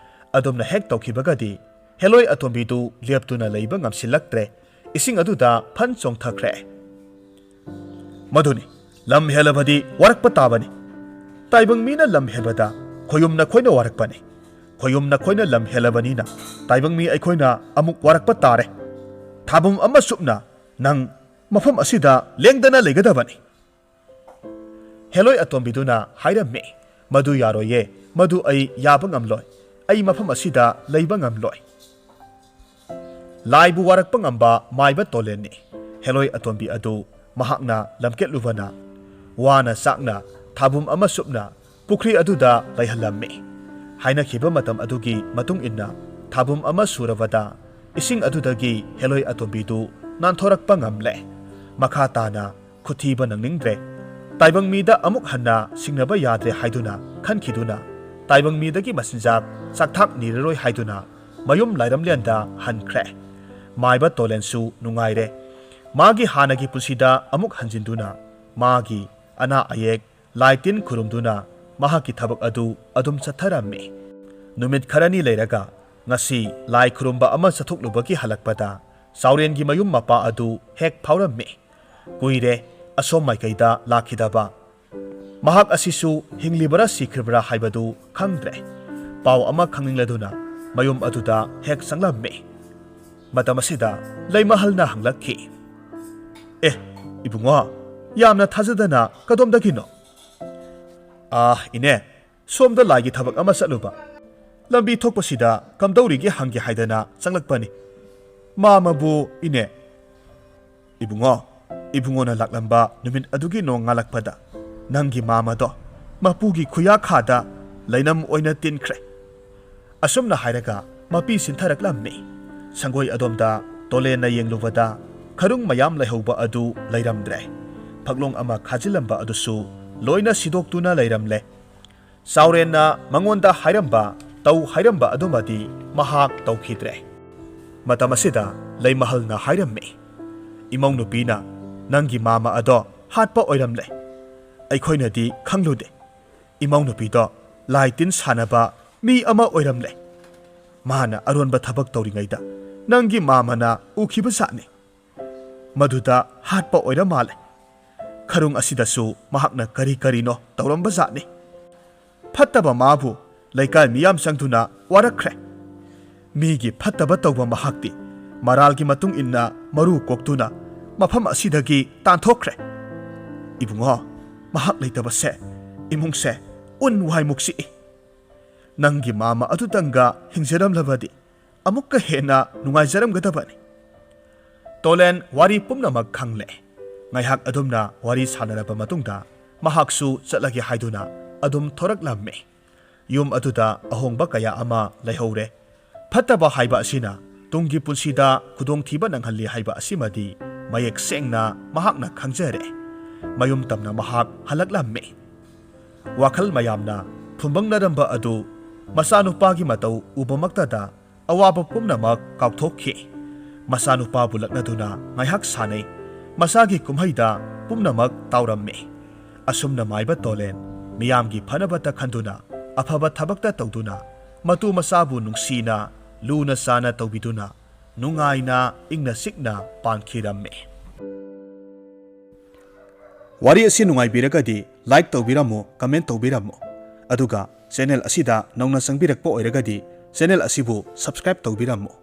ꯑꯗꯨꯝꯅ ꯍꯦꯛ ꯇꯧꯈꯤꯕꯒꯗꯤ ꯍꯦꯂꯣꯏ ꯑꯇꯣꯝꯕꯤꯗꯨ ꯂꯦꯞꯇꯨꯅ ꯂꯩꯕ ꯉꯝꯁꯤꯜꯂꯛꯇ꯭ꯔꯦ꯫ ꯏꯁꯤꯡ ꯑꯗꯨꯗ ꯐꯟ ꯆꯣꯡꯊꯈ꯭ꯔꯦ꯫ "ꯃꯗꯨꯅꯤ, ꯂꯝ ꯍꯦꯜꯂꯕꯗꯤ ꯋꯥꯔꯛꯄ ꯇꯥꯕꯅꯤ꯫ ꯇꯥꯏꯕꯪ ꯃꯤꯅ ꯂꯝ ꯍꯦꯟꯕꯗ ꯈꯣꯌꯨꯝ ꯅꯈꯣꯏꯅ ꯋꯥꯔꯛꯄꯅꯤ꯫ ꯈꯣꯌꯨꯝ ꯅꯈꯣꯏꯅ ꯂꯝ ꯍꯦꯜꯂꯕꯅꯤꯅ ꯇꯥꯏꯕꯪ ꯃꯤ ꯑꯩꯈꯣꯏꯅ ꯑꯃꯨꯛ ꯋꯥꯔꯛꯄ ꯇꯥꯔꯦ꯫ ꯊꯥꯕꯨꯝ ꯑꯃ ꯆꯨꯞꯅ ꯅꯪ ꯃꯐꯝ ꯑꯁꯤꯗ ꯂꯦꯡꯗꯅ ꯂꯩꯒꯗꯕꯅꯤ"꯫ ꯍꯦꯂꯣꯏ ꯑꯇꯣꯝꯕꯤꯗꯨꯅ ꯍꯥꯏꯔꯝꯃꯤ, "ꯃꯗꯨ ꯌꯥꯔꯣꯏꯌꯦ, ꯃꯗꯨ ꯑꯩ ꯌꯥꯕ ꯉꯝꯂꯣꯏ꯫ ꯑꯩ ꯃꯐꯝ ꯑꯁꯤꯗ ꯂꯩꯕ ꯉꯝꯂꯣꯏ"꯫ ꯂꯥꯏꯕꯨ ꯋꯥꯔꯛꯄ ꯉꯝꯕ ꯃꯥꯏꯕ ꯇꯣꯂꯦꯟꯅꯤ꯫ ꯍꯦꯂꯣꯏ ꯑꯇꯣꯝꯕꯤ ꯑꯗꯨ ꯃꯍꯥꯛꯅ ꯂꯝꯀꯦꯠꯂꯨꯕꯅ ꯋꯥꯅ ꯆꯥꯛꯅ ꯊꯥꯕꯨꯝ ꯑꯃ ꯆꯨꯞꯅ ꯄꯨꯈ꯭ꯔꯤ ꯑꯗꯨꯗ ꯂꯩꯍꯜꯂꯝꯃꯤ꯫ ꯍꯥꯏꯅꯈꯤꯕ ꯃꯇꯝ ꯑꯗꯨꯒꯤ ꯃꯇꯨꯡ ꯏꯟꯅ ꯊꯥꯕꯨꯝ ꯑꯃ ꯁꯨꯔꯕꯗ ꯏꯁꯤꯡ ꯑꯗꯨꯗꯒꯤ ꯍꯦꯂꯣꯏ ꯑꯇꯣꯝꯕꯤꯗꯨ ꯅꯥꯟꯊꯣꯔꯛꯄ ꯉꯝꯂꯦ꯫ ꯃꯈꯥ ꯇꯥꯅ ꯈꯨꯊꯤꯕ ꯅꯪꯅꯤꯡꯗ꯭ꯔꯦ꯫ ꯇꯥꯏꯕꯪ ꯃꯤꯗ ꯑꯃꯨꯛ ꯍꯟꯅ ꯁꯤꯡꯅꯕ ꯌꯥꯗ꯭ꯔꯦ ꯍꯥꯏꯗꯨꯅ ꯈꯟꯈꯤꯗꯨꯅ ꯇꯥꯏꯕꯪ ꯃꯤꯗꯒꯤ ꯃꯆꯤꯟꯖꯥꯛ ꯆꯥꯛꯊꯥꯛ ꯅꯤꯔꯔꯣꯏ ꯍꯥꯏꯗꯨꯅ ꯃꯌꯨꯝ ꯂꯥꯏꯔꯝꯂꯦꯟꯗ ꯍꯟꯈ꯭ꯔꯦ꯫ ꯃꯥꯏꯕ ꯇꯣꯂꯦꯟꯁꯨ ꯅꯨꯡꯉꯥꯏꯔꯦ꯫ ꯃꯥꯒꯤ ꯍꯥꯟꯅꯒꯤ ꯄꯨꯟꯁꯤꯗ ꯑꯃꯨꯛ ꯍꯟꯖꯤꯟꯗꯨꯅ ꯃꯥꯒꯤ ꯑꯅꯥ ꯑꯌꯦꯛ, ꯂꯥꯏ ꯇꯤꯟ ꯈꯨꯔꯨꯝꯗꯨꯅ ꯃꯍꯥꯛꯀꯤ ꯊꯕꯛ ꯑꯗꯨ ꯑꯗꯨꯝ ꯆꯠꯊꯔꯝꯃꯤ꯫ ꯅꯨꯃꯤꯠ ꯈꯔꯅꯤ ꯂꯩꯔꯒ ꯉꯁꯤ ꯂꯥꯏ ꯈꯨꯔꯨꯝꯕ ꯑꯃ ꯆꯠꯊꯣꯛꯂꯨꯕꯒꯤ ꯍꯜꯂꯛꯄꯗ ꯆꯥꯎꯔꯦꯟꯒꯤ ꯃꯌꯨꯝ ꯃꯄꯥ ꯑꯗꯨ ꯍꯦꯛ ꯐꯥꯎꯔꯝꯃꯤ꯫ ꯀꯨꯏꯔꯦ, ꯑꯁꯣꯝ ꯃꯥꯏꯀꯩꯗ ꯂꯥꯛꯈꯤꯗꯕ꯫ ꯃꯍꯥꯛ ꯑꯁꯤꯁꯨ ꯍꯤꯡꯂꯤꯕꯔꯥ ꯁꯤꯈ꯭ꯔꯤꯕꯔꯥ ꯍꯥꯏꯕꯗꯨ ꯈꯪꯗ꯭ꯔꯦ꯫ ꯄꯥꯎ ꯑꯃ ꯈꯪꯅꯤꯡꯂꯗꯨꯅ ꯃꯌꯨꯝ ꯑꯗꯨꯗ ꯍꯦꯛ ꯆꯪꯂꯝꯃꯤ꯫ ꯃꯇꯝ ꯑꯁꯤꯗ ꯂꯩꯃꯍꯜꯅ ꯍꯪꯂꯛꯈꯤ, "ꯑꯦ, ꯏꯕꯨꯡꯉꯣ, ꯌꯥꯝꯅ ꯊꯥꯖꯗꯅ ꯀꯗꯣꯝꯗꯒꯤꯅꯣ?" "ꯑꯥ, ꯏꯅꯦ, ꯁꯣꯝꯗ ꯂꯥꯏꯒꯤ ꯊꯕꯛ ꯑꯃ ꯆꯠꯂꯨꯕ꯫ ꯂꯝꯕꯤ ꯊꯣꯛꯄꯁꯤꯗ ꯀꯝꯗꯧꯔꯤꯒꯦ ꯍꯪꯒꯦ ꯍꯥꯏꯗꯅ ꯆꯪꯂꯛꯄꯅꯤ꯫ ꯃꯥꯃꯕꯨ, ꯏꯅꯦ?" "ꯏꯕꯨꯡꯉꯣ, ꯏꯕꯨꯡꯉꯣꯅ ꯂꯥꯛꯂꯝꯕ ꯅꯨꯃꯤꯠ ꯑꯗꯨꯒꯤ ꯅꯣꯡꯉꯥꯜꯂꯛꯄꯗ ꯅꯪꯒꯤ ꯃꯥꯃꯗꯣ ꯃꯄꯨꯒꯤ ꯈꯨꯌꯥꯈꯥꯗ ꯂꯩꯅꯝ ꯑꯣꯏꯅ ꯇꯤꯟꯈ꯭ꯔꯦ꯫" ꯑꯁꯨꯝꯅ ꯍꯥꯏꯔꯒ ꯃꯄꯤ ꯁꯤꯟꯊꯔꯛꯂꯝꯃꯤ꯫ ꯁꯪꯒꯣꯏ ꯑꯗꯣꯝꯗ ꯇꯣꯂꯦꯟꯅ ꯌꯦꯡꯂꯨꯕꯗ ꯈꯔꯨꯡ ꯃꯌꯥꯝ ꯂꯩꯍꯧꯕ ꯑꯗꯨ ꯂꯩꯔꯝꯗ꯭ꯔꯦ꯫ ꯐꯛꯂꯣꯡ ꯑꯃ ꯈꯥꯖꯤꯜꯂꯝꯕ ꯑꯗꯨꯁꯨ ꯂꯣꯏꯅ ꯁꯤꯗꯣꯛꯇꯨꯅ ꯂꯩꯔꯝꯂꯦ꯫ ꯆꯥꯎꯔꯦꯟꯅ ꯃꯉꯣꯟꯗ ꯍꯥꯏꯔꯝꯕ, ꯇꯧ ꯍꯥꯏꯔꯝꯕ ꯑꯗꯨꯃꯗꯤ ꯃꯍꯥꯛ ꯇꯧꯈꯤꯗ꯭ꯔꯦ꯫ ꯃꯇꯝ ꯑꯁꯤꯗ ꯂꯩꯃꯍꯜꯅ ꯍꯥꯏꯔꯝꯃꯤ, "ꯏꯃꯧ ꯅꯨꯄꯤꯅ ꯅꯪꯒꯤ ꯃꯥꯃ ꯑꯗꯣ ꯍꯥꯠꯄ ꯑꯣꯏꯔꯝꯂꯦ꯫ ꯑꯩꯈꯣꯏꯅꯗꯤ ꯈꯪꯂꯨꯗꯦ꯫ ꯏꯃꯧ ꯅꯨꯄꯤꯗꯣ ꯂꯥꯏ ꯇꯤꯟ ꯁꯥꯟꯅꯕ ꯃꯤ ꯑꯃ ꯑꯣꯏꯔꯝꯂꯦ꯫ ꯃꯥꯅ ꯑꯔꯣꯟꯕ ꯊꯕꯛ ꯇꯧꯔꯤꯉꯩꯗ ꯅꯪꯒꯤ ꯃꯥꯃꯅ ꯎꯈꯤꯕ ꯖꯥꯠꯅꯤ꯫ ꯃꯗꯨꯗ ꯍꯥꯠꯄ ꯑꯣꯏꯔ ꯃꯥꯜꯂꯦ꯫ ꯈꯔꯨꯡ ꯑꯁꯤꯗꯁꯨ ꯃꯍꯥꯛꯅ ꯀꯔꯤ ꯀꯔꯤꯅꯣ ꯇꯧꯔꯝꯕ ꯖꯥꯠꯅꯤ꯫ ꯐꯠꯇꯕ ꯃꯥꯕꯨ ꯂꯩꯀꯥꯏ ꯃꯤꯌꯥꯝ ꯆꯪꯗꯨꯅ ꯋꯥꯔꯛꯈ꯭ꯔꯦ꯫ ꯃꯤꯒꯤ ꯐꯠꯇꯕ ꯇꯧꯕ ꯃꯍꯥꯛꯇꯤ ꯃꯔꯥꯜꯒꯤ ꯃꯇꯨꯡ ꯏꯟꯅ ꯃꯔꯨ ꯀꯣꯛꯇꯨꯅ ꯃꯐꯝ ꯑꯁꯤꯗꯒꯤ ꯇꯥꯟꯊꯣꯛꯈ꯭ꯔꯦ꯫ ꯏꯕꯨꯡꯉꯣ, ꯃꯍꯥꯛ ꯂꯩꯇꯕꯁꯦ ꯏꯃꯨꯡꯁꯦ ꯎꯟ ꯋꯥꯏꯃꯨꯛ ꯁꯤꯛꯏ꯫ ꯅꯪꯒꯤ ꯃꯥꯃ ꯑꯗꯨꯇꯪꯒ ꯍꯤꯡꯖꯔꯝꯂꯕꯗꯤ ꯑꯃꯨꯛꯀ ꯍꯦꯟꯅ ꯅꯨꯡꯉꯥꯏꯖꯔꯝꯒꯗꯕꯅꯤ꯫" ꯇꯣꯂꯦꯟ ꯋꯥꯔꯤ ꯄꯨꯝꯅꯃꯛ ꯈꯪꯂꯦ꯫ ꯉꯥꯏꯍꯥꯛ ꯑꯗꯨꯝꯅ ꯋꯥꯔꯤ ꯁꯥꯟꯅꯔꯕ ꯃꯇꯨꯡꯗ ꯃꯍꯥꯛꯁꯨ ꯆꯠꯂꯒꯦ ꯍꯥꯏꯗꯨꯅ ꯑꯗꯨꯝ ꯊꯣꯔꯛꯂꯝꯃꯤ꯫ ꯌꯨꯝ ꯑꯗꯨꯗ ꯑꯍꯣꯡꯕ ꯀꯌꯥ ꯑꯃ ꯂꯩꯍꯧꯔꯦ꯫ ꯐꯠꯇꯕ ꯍꯥꯏꯕ ꯑꯁꯤꯅ ꯇꯨꯡꯒꯤ ꯄꯨꯟꯁꯤꯗ ꯈꯨꯗꯣꯡꯊꯤꯕ ꯅꯪꯍꯜꯂꯤ ꯍꯥꯏꯕ ꯑꯁꯤꯃꯗꯤ ꯃꯌꯦꯛ ꯁꯦꯡꯅ ꯃꯍꯥꯛꯅ ꯈꯪꯖꯔꯦ꯫ ꯃꯌꯨꯝ ꯇꯝꯅ ꯃꯍꯥꯛ ꯍꯜꯂꯛꯂꯝꯃꯤ꯫ ꯋꯥꯈꯜ ꯃꯌꯥꯝꯅ ꯐꯨꯝꯕꯪꯅꯔꯝꯕ ꯑꯗꯨ ꯃꯆꯥꯅꯨꯄꯥꯒꯤ ꯃꯇꯧ ꯎꯕꯃꯛꯇꯗ ꯑꯋꯥꯕ ꯄꯨꯝꯅꯃꯛ ꯀꯥꯎꯊꯣꯛꯈꯤ꯫ ꯃꯆꯥꯅꯨꯄꯥꯕꯨ ꯂꯛꯅꯗꯨꯅ ꯉꯥꯏꯍꯥꯛ ꯁꯥꯟꯅꯩ꯫ ꯃꯁꯥꯒꯤ ꯀꯨꯝꯍꯩꯗ ꯄꯨꯝꯅꯃꯛ ꯇꯥꯎꯔꯝꯃꯤ꯫ ꯑꯁꯨꯝꯅ ꯃꯥꯏꯕ ꯇꯣꯂꯦꯟ ꯃꯤꯌꯥꯝꯒꯤ ꯐꯅꯕꯇ ꯈꯟꯗꯨꯅ ꯑꯐꯕ ꯊꯕꯛꯇ ꯇꯧꯗꯨꯅ ꯃꯇꯨ ꯃꯆꯥꯕꯨ ꯅꯨꯡꯁꯤꯅ ꯂꯨꯅ ꯆꯥꯅ ꯇꯧꯕꯤꯗꯨꯅ ꯅꯨꯡꯉꯥꯏꯅ ꯏꯪꯅ ꯆꯤꯛꯅ ꯄꯥꯟꯈꯤꯔꯝꯃꯤ꯫ ꯋꯥꯔꯤ ꯑꯁꯤ ꯅꯨꯡꯉꯥꯏꯕꯤꯔꯒꯗꯤ like ꯇꯧꯕꯤꯔꯝꯃꯨ, comment ꯇꯧꯕꯤꯔꯝꯃꯨ꯫ ꯑꯗꯨꯒ channel ꯑꯁꯤꯗ ꯅꯧꯅ ꯆꯪꯕꯤꯔꯛꯄ ꯑꯣꯏꯔꯒꯗꯤ channel ꯑꯁꯤꯕꯨ subscribe ꯇꯧꯕꯤꯔꯝꯃꯨ꯫